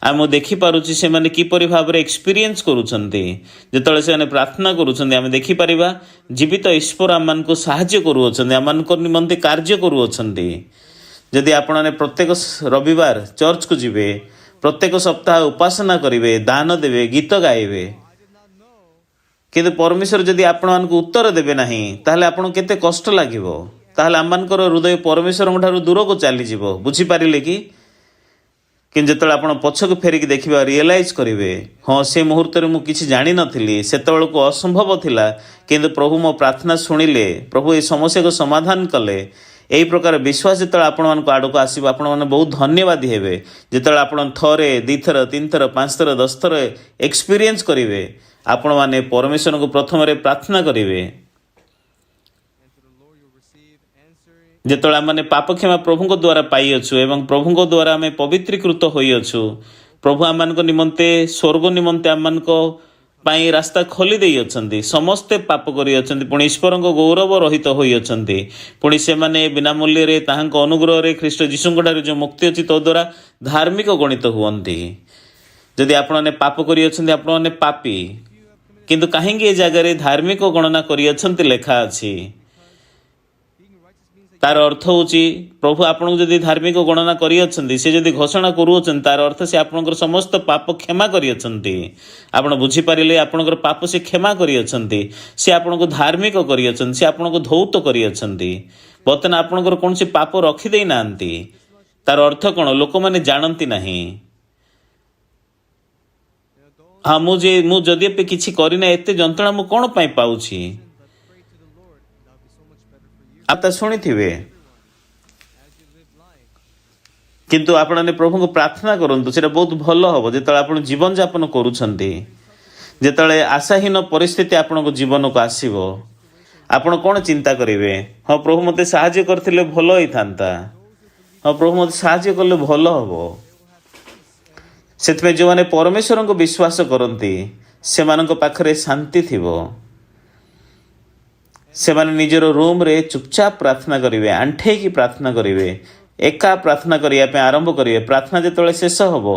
ଆଉ ମୁଁ ଦେଖିପାରୁଛି ସେମାନେ କିପରି ଭାବରେ ଏକ୍ସପିରିଏନ୍ସ କରୁଛନ୍ତି। ଯେତେବେଳେ ସେମାନେ ପ୍ରାର୍ଥନା କରୁଛନ୍ତି, ଆମେ ଦେଖିପାରିବା ଜୀବିତ ଈଶ୍ୱର ଆମମାନଙ୍କୁ ସାହାଯ୍ୟ କରୁଅଛନ୍ତି, ଆମମାନଙ୍କ ନିମନ୍ତେ କାର୍ଯ୍ୟ କରୁଅଛନ୍ତି। ଯଦି ଆପଣମାନେ ପ୍ରତ୍ୟେକ ରବିବାର ଚର୍ଚ୍ଚକୁ ଯିବେ, ପ୍ରତ୍ୟେକ ସପ୍ତାହ ଉପାସନା କରିବେ, ଦାନ ଦେବେ, ଗୀତ ଗାଇବେ, I did not know କିନ୍ତୁ ପରମେଶ୍ୱର ଯଦି ଆପଣମାନଙ୍କୁ ଉତ୍ତର ଦେବେ ନାହିଁ, ତାହେଲେ ଆପଣଙ୍କୁ କେତେ କଷ୍ଟ ଲାଗିବ। ତାହେଲେ ଆମମାନଙ୍କର ହୃଦୟ ପରମେଶ୍ୱରଙ୍କ ଠାରୁ ଦୂରକୁ ଚାଲିଯିବ। ବୁଝିପାରିଲେ କି? କିନ୍ତୁ ଯେତେବେଳେ ଆପଣ ପଛକୁ ଫେରିକି ଦେଖିବା, ରିଏଲାଇଜ୍ କରିବେ, ହଁ, ସେ ମୁହୂର୍ତ୍ତରେ ମୁଁ କିଛି ଜାଣିନଥିଲି, ସେତେବେଳକୁ ଅସମ୍ଭବ ଥିଲା, କିନ୍ତୁ ପ୍ରଭୁ ମୋ ପ୍ରାର୍ଥନା ଶୁଣିଲେ, ପ୍ରଭୁ ଏ ସମସ୍ୟାକୁ ସମାଧାନ କଲେ। ଏହି ପ୍ରକାର ବିଶ୍ୱାସ ଯେତେବେଳେ ଆପଣମାନଙ୍କ ଆଡ଼କୁ ଆସିବ, ଆପଣମାନେ ବହୁତ ଧନ୍ୟବାଦୀ ହେବେ। ଯେତେବେଳେ ଆପଣ ଥରେ, ଦୁଇଥର, ତିନିଥର, ପାଞ୍ଚଥର, 10 ଥର ଏକ୍ସପିରିଏନ୍ସ କରିବେ, ଆପଣମାନେ ପରମେଶ୍ୱରଙ୍କୁ ପ୍ରଥମରେ ପ୍ରାର୍ଥନା କରିବେ। And to the Lord you'll receive answering ଯେତେବେଳେ ଆମମାନେ ପାପ କ୍ଷମା ପ୍ରଭୁଙ୍କ ଦ୍ୱାରା ପାଇଅଛୁ ଏବଂ ପ୍ରଭୁଙ୍କ ଦ୍ୱାରା ଆମେ ପବିତ୍ରୀକୃତ ହୋଇଅଛୁ, ପ୍ରଭୁ ଆମମାନଙ୍କ ନିମନ୍ତେ ସ୍ୱର୍ଗ ନିମନ୍ତେ ଆମମାନଙ୍କ ପାଇଁ ରାସ୍ତା ଖୋଲି ଦେଇଅଛନ୍ତି। ସମସ୍ତେ ପାପ କରିଅଛନ୍ତି, ପୁଣି ଈଶ୍ୱରଙ୍କ ଗୌରବ ରହିତ ହୋଇଅଛନ୍ତି। ପୁଣି ସେମାନେ ବିନା ମୂଲ୍ୟରେ ତାହାଙ୍କ ଅନୁଗ୍ରହରେ ଖ୍ରୀଷ୍ଟ ଯୀଶୁଙ୍କ ଠାରୁ ଯେଉଁ ମୁକ୍ତି ଅଛି ତଦ୍ୱାରା ଧାର୍ମିକ ଗଣିତ ହୁଅନ୍ତି। ଯଦି ଆପଣମାନେ ପାପ କରିଅଛନ୍ତି, ଆପଣମାନେ ପାପୀ। କିନ୍ତୁ କାହିଁକି ଏ ଜାଗାରେ ଧାର୍ମିକ ଗଣନା କରିଅଛନ୍ତି ଲେଖା ଅଛି? Being righteous means that ତାର ଅର୍ଥ ହେଉଛି, ପ୍ରଭୁ ଆପଣଙ୍କୁ ଯଦି ଧାର୍ମିକ ଗଣନା କରିଅଛନ୍ତି, ସେ ଯଦି ଘୋଷଣା କରୁଅଛନ୍ତି, ତାର ଅର୍ଥ ସେ ଆପଣଙ୍କର ସମସ୍ତ ପାପ କ୍ଷମା କରିଅଛନ୍ତି। ଆପଣ ବୁଝିପାରିଲେ? ଆପଣଙ୍କର ପାପ ସେ କ୍ଷମା କରିଅଛନ୍ତି। ସେ ଆପଣଙ୍କୁ ଧାର୍ମିକ କରିଅଛନ୍ତି। ସେ ଆପଣଙ୍କୁ ଧୌତ କରିଅଛନ୍ତି। ବର୍ତ୍ତମାନ ଆପଣଙ୍କର କୌଣସି ପାପ ରଖିଦେଇ ନାହାନ୍ତି। ତାର ଅର୍ଥ କ'ଣ, ଲୋକମାନେ ଜାଣନ୍ତି ନାହିଁ। You know, those ହଁ, ମୁଁ ଯଦି ଏବେ କିଛି କରିନାହିଁ, ଏତେ ଯନ୍ତ୍ରଣା ମୁଁ କ'ଣ ପାଇଁ ପାଉଛି? But pray to the Lord, and that'll be so much better for you. ଆଉ ତା ଶୁଣିଥିବେ। As you live life, କିନ୍ତୁ ଆପଣମାନେ ପ୍ରଭୁଙ୍କୁ ପ୍ରାର୍ଥନା କରନ୍ତୁ, ସେଇଟା ବହୁତ ଭଲ ହବ। ଯେତେବେଳେ ଆପଣ ଜୀବନଯାପନ କରୁଛନ୍ତି, ଯେତେବେଳେ ଆଶାହୀନ ପରିସ୍ଥିତି ଆପଣଙ୍କ ଜୀବନକୁ ଆସିବ, ଆପଣ କ'ଣ ଚିନ୍ତା କରିବେ? ହଁ, ପ୍ରଭୁ ମୋତେ ସାହାଯ୍ୟ କରିଥିଲେ ଭଲ ହେଇଥାନ୍ତା। ହଁ, ପ୍ରଭୁ ମୋତେ ସାହାଯ୍ୟ କଲେ ଭଲ ହବ। ସେଥିପାଇଁ ଯେଉଁମାନେ ପରମେଶ୍ୱରଙ୍କୁ ବିଶ୍ୱାସ କରନ୍ତି, ସେମାନଙ୍କ ପାଖରେ ଶାନ୍ତି ଥିବ। ସେମାନେ ନିଜର ରୁମ୍ରେ ଚୁପଚାପ ପ୍ରାର୍ଥନା କରିବେ, ଆଣ୍ଠେଇକି ପ୍ରାର୍ଥନା କରିବେ, ଏକା ପ୍ରାର୍ଥନା କରିବା ପାଇଁ ଆରମ୍ଭ କରିବେ। ପ୍ରାର୍ଥନା ଯେତେବେଳେ ଶେଷ ହେବ,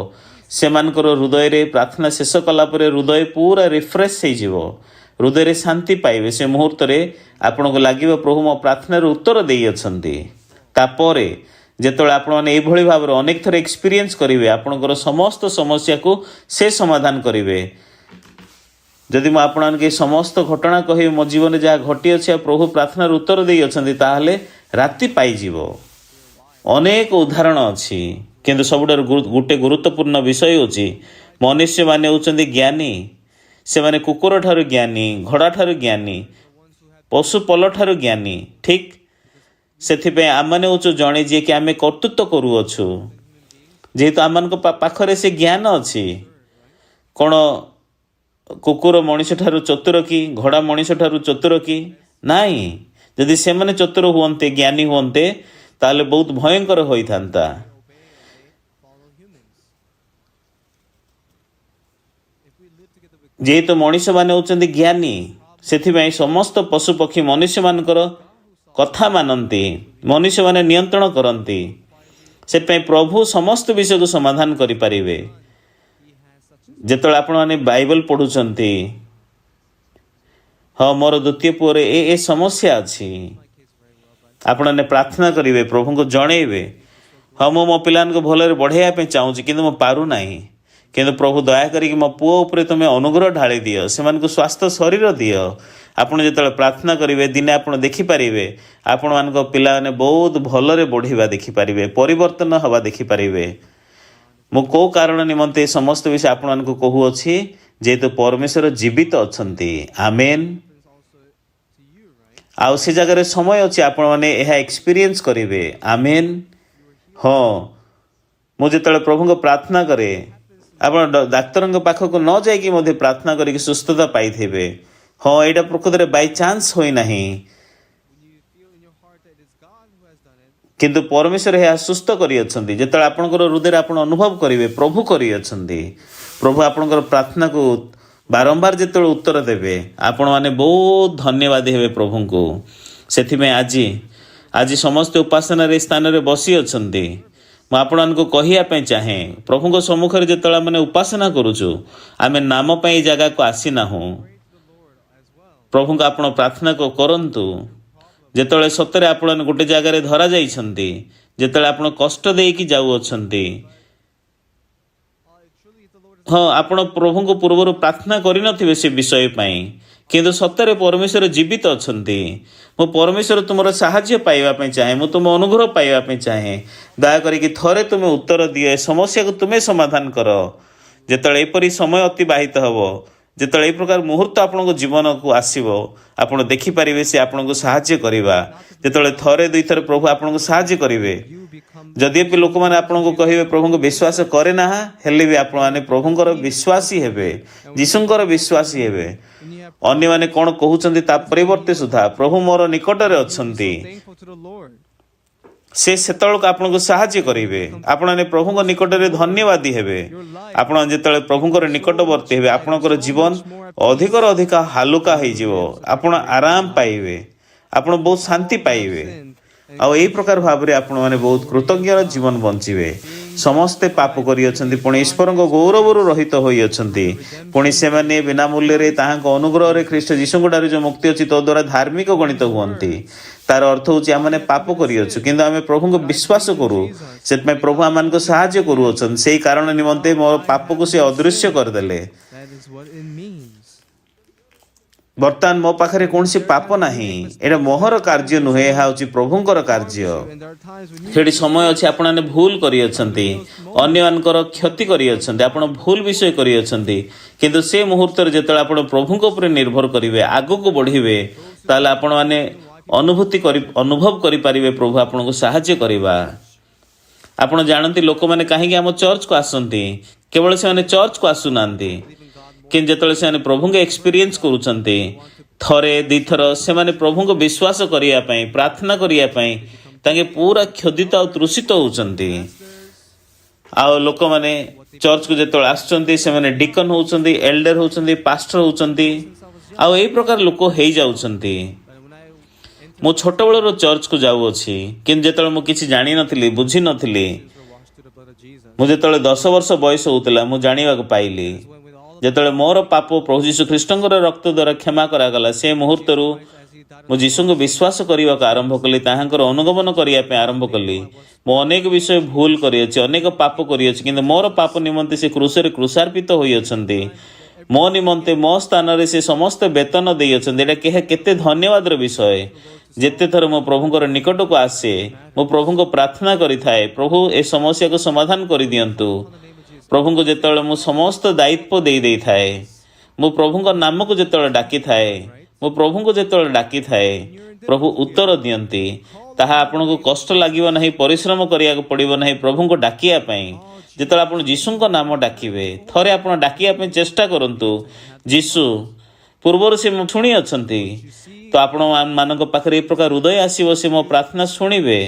ସେମାନଙ୍କର ହୃଦୟରେ, ପ୍ରାର୍ଥନା ଶେଷ କଲା ପରେ ହୃଦୟ ପୁରା ରିଫ୍ରେଶ ହେଇଯିବ, ହୃଦୟରେ ଶାନ୍ତି ପାଇବେ। ସେ ମୁହୂର୍ତ୍ତରେ ଆପଣଙ୍କୁ ଲାଗିବ, ପ୍ରଭୁ ମୋ ପ୍ରାର୍ଥନାର ଉତ୍ତର ଦେଇଅଛନ୍ତି। ତାପରେ ଯେତେବେଳେ ଆପଣମାନେ ଏଇଭଳି ଭାବରେ ଅନେକ ଥର ଏକ୍ସପିରିଏନ୍ସ କରିବେ, ଆପଣଙ୍କର ସମସ୍ତ ସମସ୍ୟାକୁ ସେ ସମାଧାନ କରିବେ। ଯଦି ମୁଁ ଆପଣମାନଙ୍କୁ ଏ ସମସ୍ତ ଘଟଣା କହିବି, ମୋ ଜୀବନରେ ଯାହା ଘଟିଅଛି ଆଉ ପ୍ରଭୁ ପ୍ରାର୍ଥନାର ଉତ୍ତର ଦେଇଅଛନ୍ତି, ତାହେଲେ ରାତି ପାଇଯିବ। ଅନେକ ଉଦାହରଣ ଅଛି, କିନ୍ତୁ ସବୁଠାରୁ ଗୋଟେ ଗୁରୁତ୍ୱପୂର୍ଣ୍ଣ ବିଷୟ ହେଉଛି, ମନୁଷ୍ୟମାନେ ହେଉଛନ୍ତି ଜ୍ଞାନୀ। ସେମାନେ କୁକୁର ଠାରୁ ଜ୍ଞାନୀ, ଘୋଡ଼ା ଠାରୁ ଜ୍ଞାନୀ, ପଶୁ ପଲ ଠାରୁ ଜ୍ଞାନୀ। ଠିକ୍ ସେଥିପାଇଁ ଆମମାନେ ହେଉଛୁ ଜଣେ ଯିଏକି ଆମେ କର୍ତ୍ତୃତ୍ୱ କରୁଅଛୁ, ଯେହେତୁ ଆମମାନଙ୍କ ପାଖରେ ସେ ଜ୍ଞାନ ଅଛି। କ'ଣ କୁକୁର ମଣିଷ ଠାରୁ ଚତୁର କି? ଘୋଡ଼ା ମଣିଷ ଠାରୁ ଚତୁର କି? ନାଇଁ। ଯଦି ସେମାନେ ଚତୁର ହୁଅନ୍ତେ, ଜ୍ଞାନୀ ହୁଅନ୍ତେ, ତାହେଲେ ବହୁତ ଭୟଙ୍କର ହୋଇଥାନ୍ତା। Obey and they follow humans. If we live together with ଯେହେତୁ ମଣିଷମାନେ ହେଉଛନ୍ତି ଜ୍ଞାନୀ, ସେଥିପାଇଁ ସମସ୍ତ ପଶୁପକ୍ଷୀ ମନୁଷ୍ୟମାନଙ୍କର କଥା ମାନନ୍ତି, ମନୁଷ୍ୟମାନେ ନିୟନ୍ତ୍ରଣ କରନ୍ତି। ସେଥିପାଇଁ ପ୍ରଭୁ ସମସ୍ତ ବିଷୟକୁ ସମାଧାନ କରିପାରିବେ। He has such a ଯେତେବେଳେ ଆପଣମାନେ ବାଇବଲ ପଢ଼ୁଛନ୍ତି, ହଁ, ମୋର ଦ୍ୱିତୀୟ ପୁଅରେ ଏ ଏ ସମସ୍ୟା ଅଛି। My case very well, but ଆପଣମାନେ ପ୍ରାର୍ଥନା କରିବେ, ପ୍ରଭୁଙ୍କୁ ଜଣେଇବେ, ହଁ, ମୁଁ ମୋ ପିଲାମାନଙ୍କୁ ଭଲରେ ବଢ଼େଇବା ପାଇଁ ଚାହୁଁଛି, କିନ୍ତୁ ମୁଁ ପାରୁନାହିଁ। କିନ୍ତୁ ପ୍ରଭୁ, ଦୟା କରିକି ମୋ ପୁଅ ଉପରେ ତୁମେ ଅନୁଗ୍ରହ ଢାଳି ଦିଅ, ସେମାନଙ୍କୁ ସ୍ୱାସ୍ଥ୍ୟ ଶରୀର ଦିଅ। ଆପଣ ଯେତେବେଳେ ପ୍ରାର୍ଥନା କରିବେ, ଦିନେ ଆପଣ ଦେଖିପାରିବେ, ଆପଣମାନଙ୍କ ପିଲାମାନେ ବହୁତ ଭଲରେ ବଢ଼ିବା ଦେଖିପାରିବେ, ପରିବର୍ତ୍ତନ ହେବା ଦେଖିପାରିବେ। ମୁଁ କେଉଁ କାରଣ ନିମନ୍ତେ ଏ ସମସ୍ତ ବିଷୟ ଆପଣମାନଙ୍କୁ କହୁଅଛି? ଯେହେତୁ ପରମେଶ୍ୱର ଜୀବିତ ଅଛନ୍ତି। ଆମେନ୍। Happens also to you, right? ଆଉ ସେ ଜାଗାରେ ସମୟ ଅଛି, ଆପଣମାନେ ଏହା ଏକ୍ସପିରିଏନ୍ସ କରିବେ। ଆମେନ୍। ହଁ, ମୁଁ ଯେତେବେଳେ ପ୍ରଭୁଙ୍କ ପ୍ରାର୍ଥନା କରେ, ଆପଣ ଡାକ୍ତରଙ୍କ ପାଖକୁ ନ ଯାଇକି ମଧ୍ୟ ପ୍ରାର୍ଥନା କରିକି ସୁସ୍ଥତା ପାଇଥିବେ। ହଁ, ଏଇଟା ପ୍ରକୃତରେ ବାଇଚାନ୍ସ ହୋଇନାହିଁ। When you feel in your heart that it is God who has done it, କିନ୍ତୁ ପରମେଶ୍ୱର ଏହା ସୁସ୍ଥ କରିଅଛନ୍ତି। ଯେତେବେଳେ ଆପଣଙ୍କର ହୃଦୟରେ ଆପଣ ଅନୁଭବ କରିବେ ପ୍ରଭୁ କରିଅଛନ୍ତି, ପ୍ରଭୁ ଆପଣଙ୍କର ପ୍ରାର୍ଥନାକୁ ବାରମ୍ବାର ଯେତେବେଳେ ଉତ୍ତର ଦେବେ, ଆପଣମାନେ ବହୁତ ଧନ୍ୟବାଦୀ ହେବେ ପ୍ରଭୁଙ୍କୁ। ସେଥିପାଇଁ ଆଜି ସମସ୍ତେ ଉପାସନାରେ ଏ ସ୍ଥାନରେ ବସି ଅଛନ୍ତି। ମୁଁ ଆପଣମାନଙ୍କୁ କହିବା ପାଇଁ ଚାହେଁ, ପ୍ରଭୁଙ୍କ ସମ୍ମୁଖରେ ଯେତେବେଳେ ଆମେ ଉପାସନା କରୁଛୁ, ଆମେ ନାମ ପାଇଁ ଏ ଜାଗାକୁ ଆସିନାହୁଁ। Pray to the Lord as well. ପ୍ରଭୁଙ୍କୁ ଆପଣ ପ୍ରାର୍ଥନା କରନ୍ତୁ। ଯେତେବେଳେ ସତରେ ଆପଣ ଗୋଟେ ଜାଗାରେ ଧରାଯାଇଛନ୍ତି, ଯେତେବେଳେ ଆପଣ କଷ୍ଟ ଦେଇକି ଯାଉଅଛନ୍ତି, Truly, if the Lord is ହଁ, ଆପଣ ପ୍ରଭୁଙ୍କ ପୂର୍ବରୁ ପ୍ରାର୍ଥନା କରିନଥିବେ ସେ ବିଷୟ ପାଇଁ, କିନ୍ତୁ ସତରେ ପରମେଶ୍ୱର ଜୀବିତ ଅଛନ୍ତି। ମୁଁ ପରମେଶ୍ୱର ତୁମର ସାହାଯ୍ୟ ପାଇବା ପାଇଁ ଚାହେଁ। ମୁଁ ତୁମ ଅନୁଗ୍ରହ ପାଇବା ପାଇଁ ଚାହେଁ। ଦୟା କରିକି ଥରେ ତୁମେ ଉତ୍ତର ଦିଅ। ଏ ସମସ୍ୟାକୁ ତୁମେ ସମାଧାନ କର। ଯେତେବେଳେ ଏପରି ସମୟ ଅତିବାହିତ ହେବ, ଯେତେବେଳେ ଏହି ପ୍ରକାର ମୁହୂର୍ତ୍ତ ଆପଣଙ୍କ ଜୀବନକୁ ଆସିବ, ଆପଣ ଦେଖିପାରିବେ ସେ ଆପଣଙ୍କୁ ସାହାଯ୍ୟ କରିବା। ଯେତେବେଳେ ଥରେ ଦୁଇଥର ପ୍ରଭୁ ଆପଣଙ୍କୁ ସାହାଯ୍ୟ କରିବେ, you become ଯଦିଓ ଲୋକମାନେ ଆପଣଙ୍କୁ କହିବେ ପ୍ରଭୁଙ୍କୁ ବିଶ୍ୱାସ କରେ ନାହା, ହେଲେ ବି ଆପଣମାନେ ପ୍ରଭୁଙ୍କର ବିଶ୍ୱାସୀ ହେବେ, ଯୀଶୁଙ୍କର ବିଶ୍ୱାସୀ ହେବେ। when you have ଅନ୍ୟମାନେ କ'ଣ କହୁଛନ୍ତି ତା ପରିବର୍ତ୍ତେ ସୁଦ୍ଧା ପ୍ରଭୁ ମୋର ନିକଟରେ ଅଛନ୍ତି। Thankful to the Lord. ସେ ସେତେବେଳକୁ ଆପଣଙ୍କୁ ସାହାଯ୍ୟ କରିବେ। ଆପଣମାନେ ପ୍ରଭୁଙ୍କ ନିକଟରେ ଧନ୍ୟବାଦୀ ହେବେ। ଆପଣ ଯେତେବେଳେ ପ୍ରଭୁଙ୍କର ନିକଟବର୍ତ୍ତୀ ହେବେ, ଆପଣଙ୍କର ଜୀବନ ଅଧିକରୁ ଅଧିକ ହାଲୁକା ହେଇଯିବ। ଆପଣ ଆରାମ ପାଇବେ। ଆପଣ ବହୁତ ଶାନ୍ତି ପାଇବେ। ଆଉ ଏଇ ପ୍ରକାର ଭାବରେ ଆପଣମାନେ ବହୁତ କୃତଜ୍ଞର ଜୀବନ ବଞ୍ଚିବେ। ସମସ୍ତେ ପାପ କରିଅଛନ୍ତି, ପୁଣି ଈଶ୍ୱରଙ୍କ ଗୌରବରୁ ରହିତ ହୋଇଅଛନ୍ତି। ପୁଣି ସେମାନେ ବିନା ମୂଲ୍ୟରେ ତାହାଙ୍କ ଅନୁଗ୍ରହରେ ଖ୍ରୀଷ୍ଟ ଯୀଶୁଙ୍କ ଠାରୁ ଯେଉଁ ମୁକ୍ତି ଅଛି, ତଦ୍ୱାରା ଧାର୍ମିକ ଗଣିତ ହୁଅନ୍ତି। ତାର ଅର୍ଥ ହେଉଛି, ଆମମାନେ ପାପ କରିଅଛୁ, କିନ୍ତୁ ଆମେ ପ୍ରଭୁଙ୍କୁ ବିଶ୍ୱାସ କରୁ। ସେଥିପାଇଁ ପ୍ରଭୁ ଆମମାନଙ୍କୁ ସାହାଯ୍ୟ କରୁଅଛନ୍ତି। ସେଇ କାରଣ ନିମନ୍ତେ ମୋ ପାପକୁ ସେ ଅଦୃଶ୍ୟ କରିଦେଲେ। That is what it means. ବର୍ତ୍ତମାନ ମୋ ପାଖରେ କୌଣସି ପାପ ନାହିଁ। ଏଇଟା ମୋହର କାର୍ଯ୍ୟ ନୁହେଁ, ଏହା ହେଉଛି ପ୍ରଭୁଙ୍କର କାର୍ଯ୍ୟ। And there are times when you ସେଠି ସମୟ ଅଛି, ଆପଣମାନେ ଭୁଲ କରିଅଛନ୍ତି, ଅନ୍ୟମାନଙ୍କର କ୍ଷତି କରିଅଛନ୍ତି, ଆପଣ ଭୁଲ ବିଷୟ କରିଅଛନ୍ତି। କିନ୍ତୁ ସେ ମୁହୂର୍ତ୍ତରେ ଯେତେବେଳେ ଆପଣ ପ୍ରଭୁଙ୍କ ଉପରେ ନିର୍ଭର କରିବେ, ଆଗକୁ ବଢ଼ିବେ, ତାହେଲେ ଆପଣମାନେ ଅନୁଭୂତି କରି ଅନୁଭବ କରିପାରିବେ ପ୍ରଭୁ ଆପଣଙ୍କୁ ସାହାଯ୍ୟ କରିବା। ଆପଣ ଜାଣନ୍ତି, ଲୋକମାନେ କାହିଁକି ଆମ ଚର୍ଚ୍ଚକୁ ଆସନ୍ତି? କେବଳ ସେମାନେ ଚର୍ଚ୍ଚକୁ ଆସୁନାହାନ୍ତି, କିନ୍ତୁ ଯେତେବେଳେ ସେମାନେ ପ୍ରଭୁଙ୍କୁ ଏକ୍ସପିରିଏନ୍ସ କରୁଛନ୍ତି ଥରେ ଦୁଇଥର, ସେମାନେ ପ୍ରଭୁଙ୍କୁ ବିଶ୍ୱାସ କରିବା ପାଇଁ, ପ୍ରାର୍ଥନା କରିବା ପାଇଁ ତାଙ୍କେ ପୁରା କ୍ଷୁଧିତ ଆଉ ତୃଷିତ ହେଉଛନ୍ତି। ଆଉ ଲୋକମାନେ ଚର୍ଚ୍ଚକୁ ଯେତେବେଳେ ଆସୁଛନ୍ତି, ସେମାନେ ଡିକନ ହେଉଛନ୍ତି, ଏଲ୍ଡର ହେଉଛନ୍ତି, ପାଷ୍ଟର ହେଉଛନ୍ତି, ଆଉ ଏଇ ପ୍ରକାର ଲୋକ ହେଇଯାଉଛନ୍ତି। But when I entered ମୁଁ ଛୋଟବେଳରୁ ଚର୍ଚ୍ଚକୁ ଯାଉଅଛି, କିନ୍ତୁ ଯେତେବେଳେ ମୁଁ କିଛି ଜାଣିନଥିଲି, ବୁଝିନଥିଲି, were washed through the blood of Jesus. ମୁଁ ଯେତେବେଳେ 10 ବର୍ଷ ବୟସ ହେଉଥିଲା, ମୁଁ ଜାଣିବାକୁ ପାଇଲି, When with all of ଯେତେବେଳେ ମୋର ପାପ ପ୍ରଭୁ ଯୀଶୁ ଖ୍ରୀଷ୍ଟଙ୍କର ରକ୍ତ ଦ୍ୱାରା କ୍ଷମା କରାଗଲା, ସେ ମୁହୂର୍ତ୍ତରୁ as he died ମୁଁ ଯୀଶୁଙ୍କୁ ବିଶ୍ୱାସ କରିବାକୁ ଆରମ୍ଭ କଲି, ତାହାଙ୍କର ଅନୁଗମନ କରିବା ପାଇଁ ଆରମ୍ଭ କଲି। ମୁଁ ଅନେକ ବିଷୟ ଭୁଲ କରିଅଛି, ଅନେକ ପାପ କରିଅଛି, କିନ୍ତୁ ମୋର ପାପ ନିମନ୍ତେ ସେ କ୍ରୁଶରେ କ୍ରୁଶାର୍ପିତ ହୋଇଅଛନ୍ତି। ମୋ ନିମନ୍ତେ ମୋ ସ୍ଥାନରେ ସେ ସମସ୍ତ ବେତନ ଦେଇଅଛନ୍ତି। ଏଇଟା କେତେ ଧନ୍ୟବାଦର ବିଷୟ! ଯେତେ ଥର ମୁଁ ପ୍ରଭୁଙ୍କର ନିକଟକୁ ଆସେ, ମୁଁ ପ୍ରଭୁଙ୍କ ପ୍ରାର୍ଥନା କରିଥାଏ, ପ୍ରଭୁ, ଏ ସମସ୍ୟାକୁ ସମାଧାନ କରିଦିଅନ୍ତୁ। ପ୍ରଭୁଙ୍କୁ ଯେତେବେଳେ ମୁଁ ସମସ୍ତ ଦାୟିତ୍ୱ ଦେଇ ଦେଇଥାଏ, ମୁଁ ପ୍ରଭୁଙ୍କ ନାମକୁ ଯେତେବେଳେ ଡାକିଥାଏ, ମୁଁ ପ୍ରଭୁଙ୍କୁ ଯେତେବେଳେ ଡାକିଥାଏ, ପ୍ରଭୁ ଉତ୍ତର ଦିଅନ୍ତି। ତାହା ଆପଣଙ୍କୁ କଷ୍ଟ ଲାଗିବ ନାହିଁ, ପରିଶ୍ରମ କରିବାକୁ ପଡ଼ିବ ନାହିଁ ପ୍ରଭୁଙ୍କୁ ଡାକିବା ପାଇଁ। ଯେତେବେଳେ ଆପଣ ଯୀଶୁଙ୍କ ନାମ ଡାକିବେ, ଥରେ ଆପଣ ଡାକିବା ପାଇଁ ଚେଷ୍ଟା କରନ୍ତୁ ଯୀଶୁ। ପୂର୍ବରୁ ସେ ଶୁଣି ଅଛନ୍ତି। ତ ଆପଣ ମାନଙ୍କ ପାଖରେ ଏ ପ୍ରକାର ହୃଦୟ ଆସିବ, ସେ ମୋ ପ୍ରାର୍ଥନା ଶୁଣିବେ।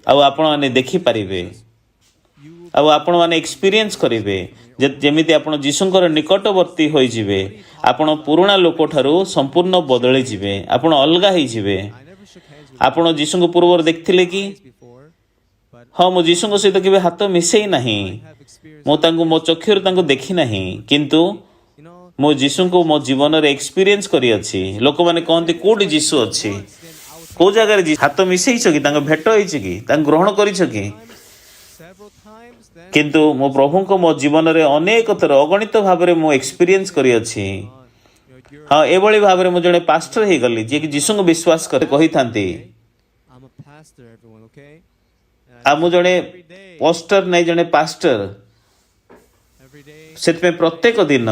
ଆଉ ଆପଣମାନେ ଦେଖିପାରିବେ ଆଉ ଆପଣମାନେ ଏକ୍ସପିରିଏନ୍ସ କରିବେ ଯେ ଯେମିତି ଆପଣ ଯୀଶୁଙ୍କର ନିକଟବର୍ତ୍ତୀ ହୋଇଯିବେ, ଆପଣ ପୁରୁଣା ଲୋକଠାରୁ ସମ୍ପୂର୍ଣ୍ଣ ବଦଳିଯିବେ, ଆପଣ ଅଲଗା ହେଇଯିବେ। I never shook hands with ଆପଣ ଯୀଶୁଙ୍କୁ ପୂର୍ବରୁ ଦେଖିଥିଲେ କି? Before, but ହଁ, ମୁଁ ଯୀଶୁଙ୍କ ସହିତ କେବେ ହାତ ମିଶେଇ ନାହିଁ। Have experienced ମୁଁ ତାଙ୍କୁ ମୋ ଚକ୍ଷୁରେ ତାଙ୍କୁ ଦେଖି ନାହିଁ, କିନ୍ତୁ ମୁଁ ଯୀଶୁଙ୍କୁ ମୋ ଜୀବନରେ ଏକ୍ସପିରିଏନ୍ସ କରିଅଛି। ଲୋକମାନେ କହନ୍ତି, କୋଉଠି ଯୀଶୁ ଅଛି? କୋଉ ଜାଗାରେ ହାତ ମିଶେଇଛ କି? ତାଙ୍କ ଭେଟ ହେଇଛି କି? ତାଙ୍କୁ ଗ୍ରହଣ କରିଛ କି? Several times then କିନ୍ତୁ ମୋ ପ୍ରଭୁଙ୍କ ମୋ ଜୀବନରେ ଅନେକ ଥର ଅଗଣିତ ଭାବରେ ମୁଁ ଏକ୍ସପିରିଏନ୍ସ କରିଅଛି। You're ହଁ, ଏଭଳି ଭାବରେ ମୁଁ ଜଣେ ପାଷ୍ଟର ହେଇଗଲି, ଯିଏକି ଯୀଶୁଙ୍କୁ ବିଶ୍ୱାସ କରି କହିଥାନ୍ତି। I'm a pastor, everyone, okay? And ଆଉ ମୁଁ ଜଣେ every day poster ନାଇଁ, ଜଣେ ପାଷ୍ଟର। ସେଥିପାଇଁ ପ୍ରତ୍ୟେକ ଦିନ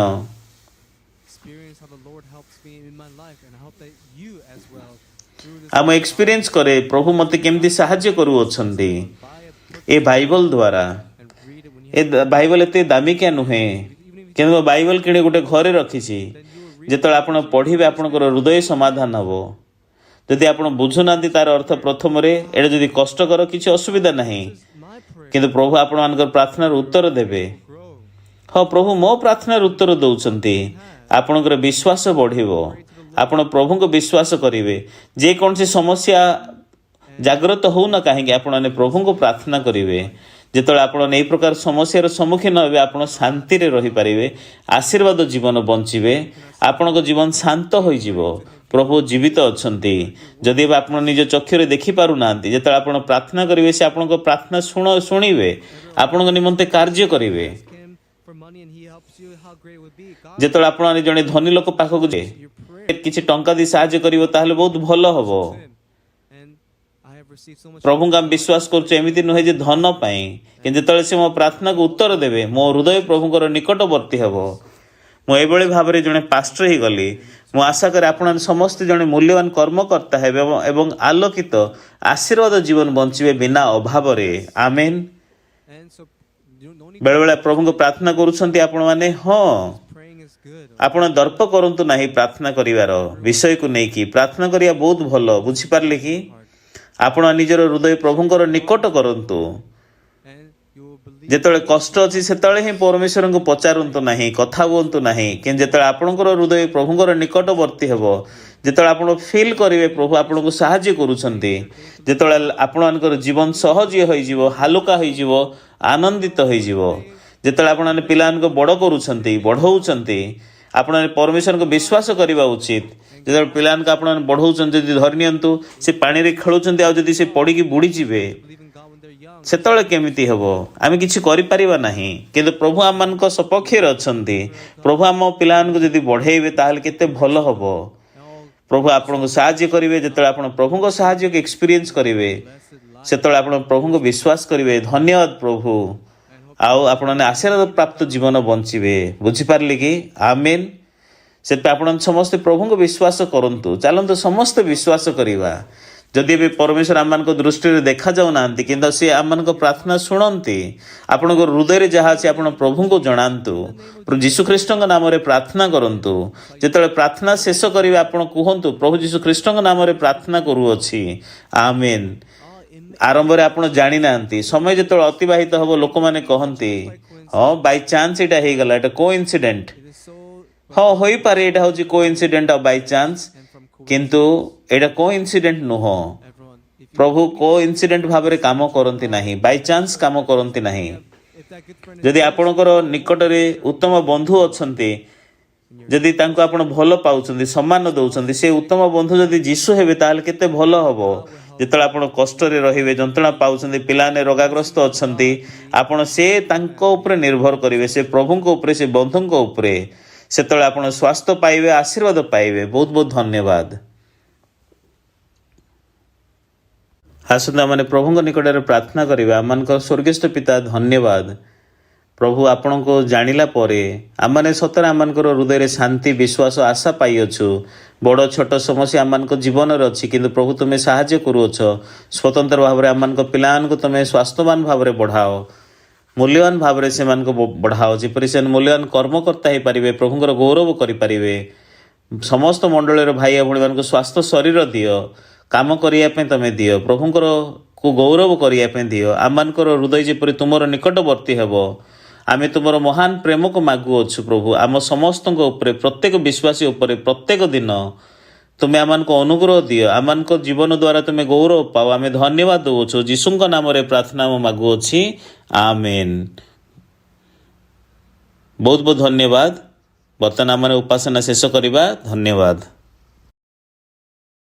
Experience how the Lord helps me in my life, and I hope that you as well through this ଆଉ ମୁଁ ଏକ୍ସପିରିଏନ୍ସ କରେ ପ୍ରଭୁ ମୋତେ କେମିତି ସାହାଯ୍ୟ କରୁଅଛନ୍ତି buy a book A Bible ଦ୍ୱାରା। and read it when you A Bible ଏତେ ଦାମିକିଆ ନୁହେଁ, କିନ୍ତୁ ମୁଁ ବାଇବଲ କିଣି ଗୋଟେ ଘରେ ରଖିଛି। ଯେତେବେଳେ ଆପଣ ପଢ଼ିବେ, ଆପଣଙ୍କର ହୃଦୟ ସମାଧାନ ହେବ। ଯଦି ଆପଣ ବୁଝୁନାହାନ୍ତି ତାର ଅର୍ଥ ପ୍ରଥମରେ, ଏଇଟା ଯଦି କଷ୍ଟକର, କିଛି ଅସୁବିଧା ନାହିଁ। This is my prayer. କିନ୍ତୁ ପ୍ରଭୁ ଆପଣମାନଙ୍କର ପ୍ରାର୍ଥନାର ଉତ୍ତର ଦେବେ। Grow. ହଁ, ପ୍ରଭୁ ମୋ ପ୍ରାର୍ଥନାର ଉତ୍ତର ଦେଉଛନ୍ତି। ଆପଣଙ୍କର ବିଶ୍ୱାସ ବଢ଼ିବ। ଆପଣ ପ୍ରଭୁଙ୍କୁ ବିଶ୍ୱାସ କରିବେ। ଯେକୌଣସି ସମସ୍ୟା ଜାଗ୍ରତ ହଉନା କାହିଁକି, ଆପଣମାନେ ପ୍ରଭୁଙ୍କୁ ପ୍ରାର୍ଥନା କରିବେ। ଯେତେବେଳେ ଆପଣ ଏହି ପ୍ରକାର ସମସ୍ୟାର ସମ୍ମୁଖୀନ ହେବେ, ଆପଣ ଶାନ୍ତିରେ ରହିପାରିବେ, ଆଶୀର୍ବାଦ ଜୀବନ ବଞ୍ଚିବେ, ଆପଣଙ୍କ ଜୀବନ ଶାନ୍ତ ହୋଇଯିବ। ପ୍ରଭୁ ଜୀବିତ ଅଛନ୍ତି। ଯଦି ଏବେ ଆପଣ ନିଜ ଚକ୍ଷୁରେ ଦେଖିପାରୁନାହାନ୍ତି, ଯେତେବେଳେ ଆପଣ ପ୍ରାର୍ଥନା କରିବେ, ସେ ଆପଣଙ୍କ ପ୍ରାର୍ଥନା ଶୁଣିବେ, ଆପଣଙ୍କ ନିମନ୍ତେ କାର୍ଯ୍ୟ କରିବେ। Ask him for money and he helps you, how great it would be. God, ଯେତେବେଳେ ଆପଣ ଜଣେ ଧନୀ ଲୋକ ପାଖକୁ ଯିବେ, your prayer କିଛି ଟଙ୍କା ଦେଇ ସାହାଯ୍ୟ କରିବ, ତାହେଲେ ବହୁତ ଭଲ ହବ। to him. And I have received so much ପ୍ରଭୁଙ୍କୁ ଆମେ ବିଶ୍ୱାସ କରୁଛୁ, ଏମିତି ନୁହେଁ ଯେ ଧନ ପାଇଁ, କିନ୍ତୁ ଯେତେବେଳେ ସେ ମୋ ପ୍ରାର୍ଥନାକୁ ଉତ୍ତର ଦେବେ, ମୋ ହୃଦୟ ପ୍ରଭୁଙ୍କର ନିକଟବର୍ତ୍ତୀ ହେବ। ମୁଁ ଏଭଳି ଭାବରେ ଜଣେ ପାଷ୍ଟର ହେଇଗଲି। ମୁଁ ଆଶା କରେ ଆପଣ ସମସ୍ତେ ଜଣେ ମୂଲ୍ୟବାନ କର୍ମକର୍ତ୍ତା ହେବେ ଏବଂ ଆଲୋକିତ ଆଶୀର୍ବାଦ ଜୀବନ ବଞ୍ଚିବେ ବିନା ଅଭାବରେ। ଆମେନ୍। And so you no need ବେଳେବେଳେ ପ୍ରଭୁଙ୍କୁ ପ୍ରାର୍ଥନା କରୁଛନ୍ତି ଆପଣମାନେ? ହଁ। Praying is good. ଆପଣ ଦର୍ପ କରନ୍ତୁ ନାହିଁ ପ୍ରାର୍ଥନା କରିବାର ବିଷୟକୁ ନେଇକି। ପ୍ରାର୍ଥନା କରିବା ବହୁତ ଭଲ। ବୁଝିପାରିଲେ କି? ଆପଣ ନିଜର ହୃଦୟ ପ୍ରଭୁଙ୍କର ନିକଟ କରନ୍ତୁ। And you will believe ଯେତେବେଳେ କଷ୍ଟ ଅଛି, ସେତେବେଳେ ହିଁ ପରମେଶ୍ୱରଙ୍କୁ ପଚାରନ୍ତୁ ନାହିଁ, କଥା ହୁଅନ୍ତୁ ନାହିଁ। କିନ୍ତୁ ଯେତେବେଳେ ଆପଣଙ୍କର ହୃଦୟ ପ୍ରଭୁଙ୍କର ନିକଟବର୍ତ୍ତୀ ହେବ, ଯେତେବେଳେ ଆପଣ ଫିଲ୍ କରିବେ ପ୍ରଭୁ ଆପଣଙ୍କୁ ସାହାଯ୍ୟ କରୁଛନ୍ତି, ଯେତେବେଳେ ଆପଣମାନଙ୍କର ଜୀବନ ସହଜ ହୋଇଯିବ, ହାଲୁକା ହୋଇଯିବ, ଆନନ୍ଦିତ ହୋଇଯିବ। ଯେତେବେଳେ ଆପଣମାନେ ପିଲାମାନଙ୍କୁ ବଡ଼ କରୁଛନ୍ତି, ବଢ଼ଉଛନ୍ତି, ଆପଣମାନେ ପରମେଶ୍ୱରଙ୍କୁ ବିଶ୍ୱାସ କରିବା ଉଚିତ। ଯେତେବେଳେ ପିଲାମାନଙ୍କୁ ଆପଣମାନେ ବଢ଼ଉଛନ୍ତି, ଯଦି ଧରି ନିଅନ୍ତୁ ସେ ପାଣିରେ ଖେଳୁଛନ୍ତି, ଆଉ ଯଦି ସେ ପଡ଼ିକି ବୁଡ଼ିଯିବେ, believe in God when they're young. ସେତେବେଳେ କେମିତି ହେବ? ଆମେ କିଛି କରିପାରିବା ନାହିଁ। କିନ୍ତୁ ପ୍ରଭୁ ଆମମାନଙ୍କ ସପକ୍ଷରେ ଅଛନ୍ତି। ପ୍ରଭୁ ଆମ ପିଲାମାନଙ୍କୁ ଯଦି ବଢ଼େଇବେ, ତାହେଲେ କେତେ ଭଲ ହେବ। And all ପ୍ରଭୁ ଆପଣଙ୍କୁ ସାହାଯ୍ୟ କରିବେ। ଯେତେବେଳେ ଆପଣ ପ୍ରଭୁଙ୍କ ସାହାଯ୍ୟକୁ ଏକ୍ସପିରିଏନ୍ସ କରିବେ, blessed life. ସେତେବେଳେ ଆପଣ ପ୍ରଭୁଙ୍କୁ ବିଶ୍ୱାସ କରିବେ। ଧନ୍ୟବାଦ ପ୍ରଭୁ। ଆଉ ଆପଣମାନେ ଆଶୀର୍ବାଦ ପ୍ରାପ୍ତ ଜୀବନ ବଞ୍ଚିବେ। ବୁଝିପାରିଲେ କି? ଆମେନ୍। ସେଥିପାଇଁ ଆପଣ ସମସ୍ତେ ପ୍ରଭୁଙ୍କୁ ବିଶ୍ୱାସ କରନ୍ତୁ। ଚାଲନ୍ତୁ ସମସ୍ତେ ବିଶ୍ୱାସ କରିବା। ଯଦି ଏବେ ପରମେଶ୍ୱର ଆମମାନଙ୍କ ଦୃଷ୍ଟିରେ ଦେଖାଯାଉନାହାନ୍ତି, କିନ୍ତୁ ସେ ଆମମାନଙ୍କ ପ୍ରାର୍ଥନା ଶୁଣନ୍ତି। ଆପଣଙ୍କ ହୃଦୟରେ ଯାହା ଅଛି, ଆପଣ ପ୍ରଭୁଙ୍କୁ ଜଣାନ୍ତୁ। ପ୍ରଭୁ ଯୀଶୁଖ୍ରୀଷ୍ଟଙ୍କ ନାମରେ ପ୍ରାର୍ଥନା କରନ୍ତୁ। ଯେତେବେଳେ ପ୍ରାର୍ଥନା ଶେଷ କରିବେ, ଆପଣ କୁହନ୍ତୁ, ପ୍ରଭୁ ଯୀଶୁ ଖ୍ରୀଷ୍ଟଙ୍କ ନାମରେ ପ୍ରାର୍ଥନା କରୁଅଛି। ଆମେନ୍। Oh, it ଆରମ୍ଭରେ ଆପଣ ଜାଣିନାହାନ୍ତି। ସମୟ ଯେତେବେଳେ ଅତିବାହିତ ହେବ, ଲୋକମାନେ କହନ୍ତି, ହଁ, ବାଇଚାନ୍ସ ଏଇଟା ହେଇଗଲା, ଏଇଟା କୋ ଇନସିଡେଣ୍ଟ। It is so ହଁ, ହୋଇପାରେ ଏଇଟା ହେଉଛି କୋ ଇନସିଡେଣ୍ଟ ଆଉ ବାଇଚାନ୍ସ, and from କିନ୍ତୁ ଏଇଟା କୋ ଇନସିଡେଣ୍ଟ ନୁହଁ। everyone. If you ପ୍ରଭୁ କୋ ଇନସିଡେଣ୍ଟ ଭାବରେ କାମ କରନ୍ତି ନାହିଁ, ବାଇଚାନ୍ସ କାମ କରନ୍ତି ନାହିଁ। If that good friend is ଯଦି ଆପଣଙ୍କର ନିକଟରେ ଉତ୍ତମ ବନ୍ଧୁ ଅଛନ୍ତି, ଯଦି ତାଙ୍କୁ ଆପଣ ଭଲ ପାଉଛନ୍ତି, ସମ୍ମାନ ଦେଉଛନ୍ତି, ସେ ଉତ୍ତମ ବନ୍ଧୁ ଯଦି ଯୀଶୁ ହେବେ, ତାହେଲେ କେତେ ଭଲ ହବ। ଯେତେବେଳେ ଆପଣ କଷ୍ଟରେ ରହିବେ, ଯନ୍ତ୍ରଣା ପାଉଛନ୍ତି, ପିଲାମାନେ ରୋଗାଗ୍ରସ୍ତ ଅଛନ୍ତି, ଆପଣ ସେ ତାଙ୍କ ଉପରେ ନିର୍ଭର କରିବେ, ସେ ପ୍ରଭୁଙ୍କ ଉପରେ, ସେ ବନ୍ଧୁଙ୍କ ଉପରେ। ସେତେବେଳେ ଆପଣ ସ୍ୱାସ୍ଥ୍ୟ ପାଇବେ, ଆଶୀର୍ବାଦ ପାଇବେ। ବହୁତ ବହୁତ ଧନ୍ୟବାଦ। ଆସନ୍ତୁ ଆମେ ପ୍ରଭୁଙ୍କ ନିକଟରେ ପ୍ରାର୍ଥନା କରିବା। ଆମମାନଙ୍କର ସ୍ୱର୍ଗସ୍ଥ ପିତା, ଧନ୍ୟବାଦ। ପ୍ରଭୁ, ଆପଣଙ୍କୁ ଜାଣିଲା ପରେ ଆମମାନେ ସତରେ ଆମମାନଙ୍କର ହୃଦୟରେ ଶାନ୍ତି, ବିଶ୍ୱାସ, ଆଶା ପାଇଅଛୁ। ବଡ଼ ଛୋଟ ସମସ୍ୟା ଆମମାନଙ୍କ ଜୀବନରେ ଅଛି, କିନ୍ତୁ ପ୍ରଭୁ, ତୁମେ ସାହାଯ୍ୟ କରୁଅଛ। ସ୍ୱତନ୍ତ୍ର ଭାବରେ ଆମମାନଙ୍କ ପିଲାମାନଙ୍କୁ ତୁମେ ସ୍ୱାସ୍ଥ୍ୟବାନ ଭାବରେ ବଢ଼ାଅ, ମୂଲ୍ୟବାନ ଭାବରେ ସେମାନଙ୍କୁ ବଢ଼ାଅ, ଯେପରି ସେମାନେ ମୂଲ୍ୟବାନ କର୍ମକର୍ତ୍ତା ହେଇପାରିବେ, ପ୍ରଭୁଙ୍କର ଗୌରବ କରିପାରିବେ। ସମସ୍ତ ମଣ୍ଡଳୀର ଭାଇ ଆଉ ଭଉଣୀମାନଙ୍କୁ ସ୍ୱାସ୍ଥ୍ୟ ଶରୀର ଦିଅ, କାମ କରିବା ପାଇଁ ତମେ ଦିଅ, ପ୍ରଭୁଙ୍କର କୁ ଗୌରବ କରିବା ପାଇଁ ଦିଅ। ଆମମାନଙ୍କର ହୃଦୟ ଯେପରି ତୁମର ନିକଟବର୍ତ୍ତୀ ହେବ, ଆମେ ତୁମର ମହାନ ପ୍ରେମକୁ ମାଗୁଅଛୁ। ପ୍ରଭୁ, ଆମ ସମସ୍ତଙ୍କ ଉପରେ, ପ୍ରତ୍ୟେକ ବିଶ୍ୱାସୀ ଉପରେ ପ୍ରତ୍ୟେକ ଦିନ ତୁମେ ଆମମାନଙ୍କୁ ଅନୁଗ୍ରହ ଦିଅ। ଆମମାନଙ୍କ ଜୀବନ ଦ୍ୱାରା ତୁମେ ଗୌରବ ପାଅ। ଆମେ ଧନ୍ୟବାଦ ଦେଉଛୁ। ଯୀଶୁଙ୍କ ନାମରେ ପ୍ରାର୍ଥନା ମୁଁ ମାଗୁଅଛି। ଆମେନ୍। ବହୁତ ବହୁତ ଧନ୍ୟବାଦ। ବର୍ତ୍ତମାନ ଆମେ ଉପାସନା ଶେଷ କରିବା। ଧନ୍ୟବାଦ।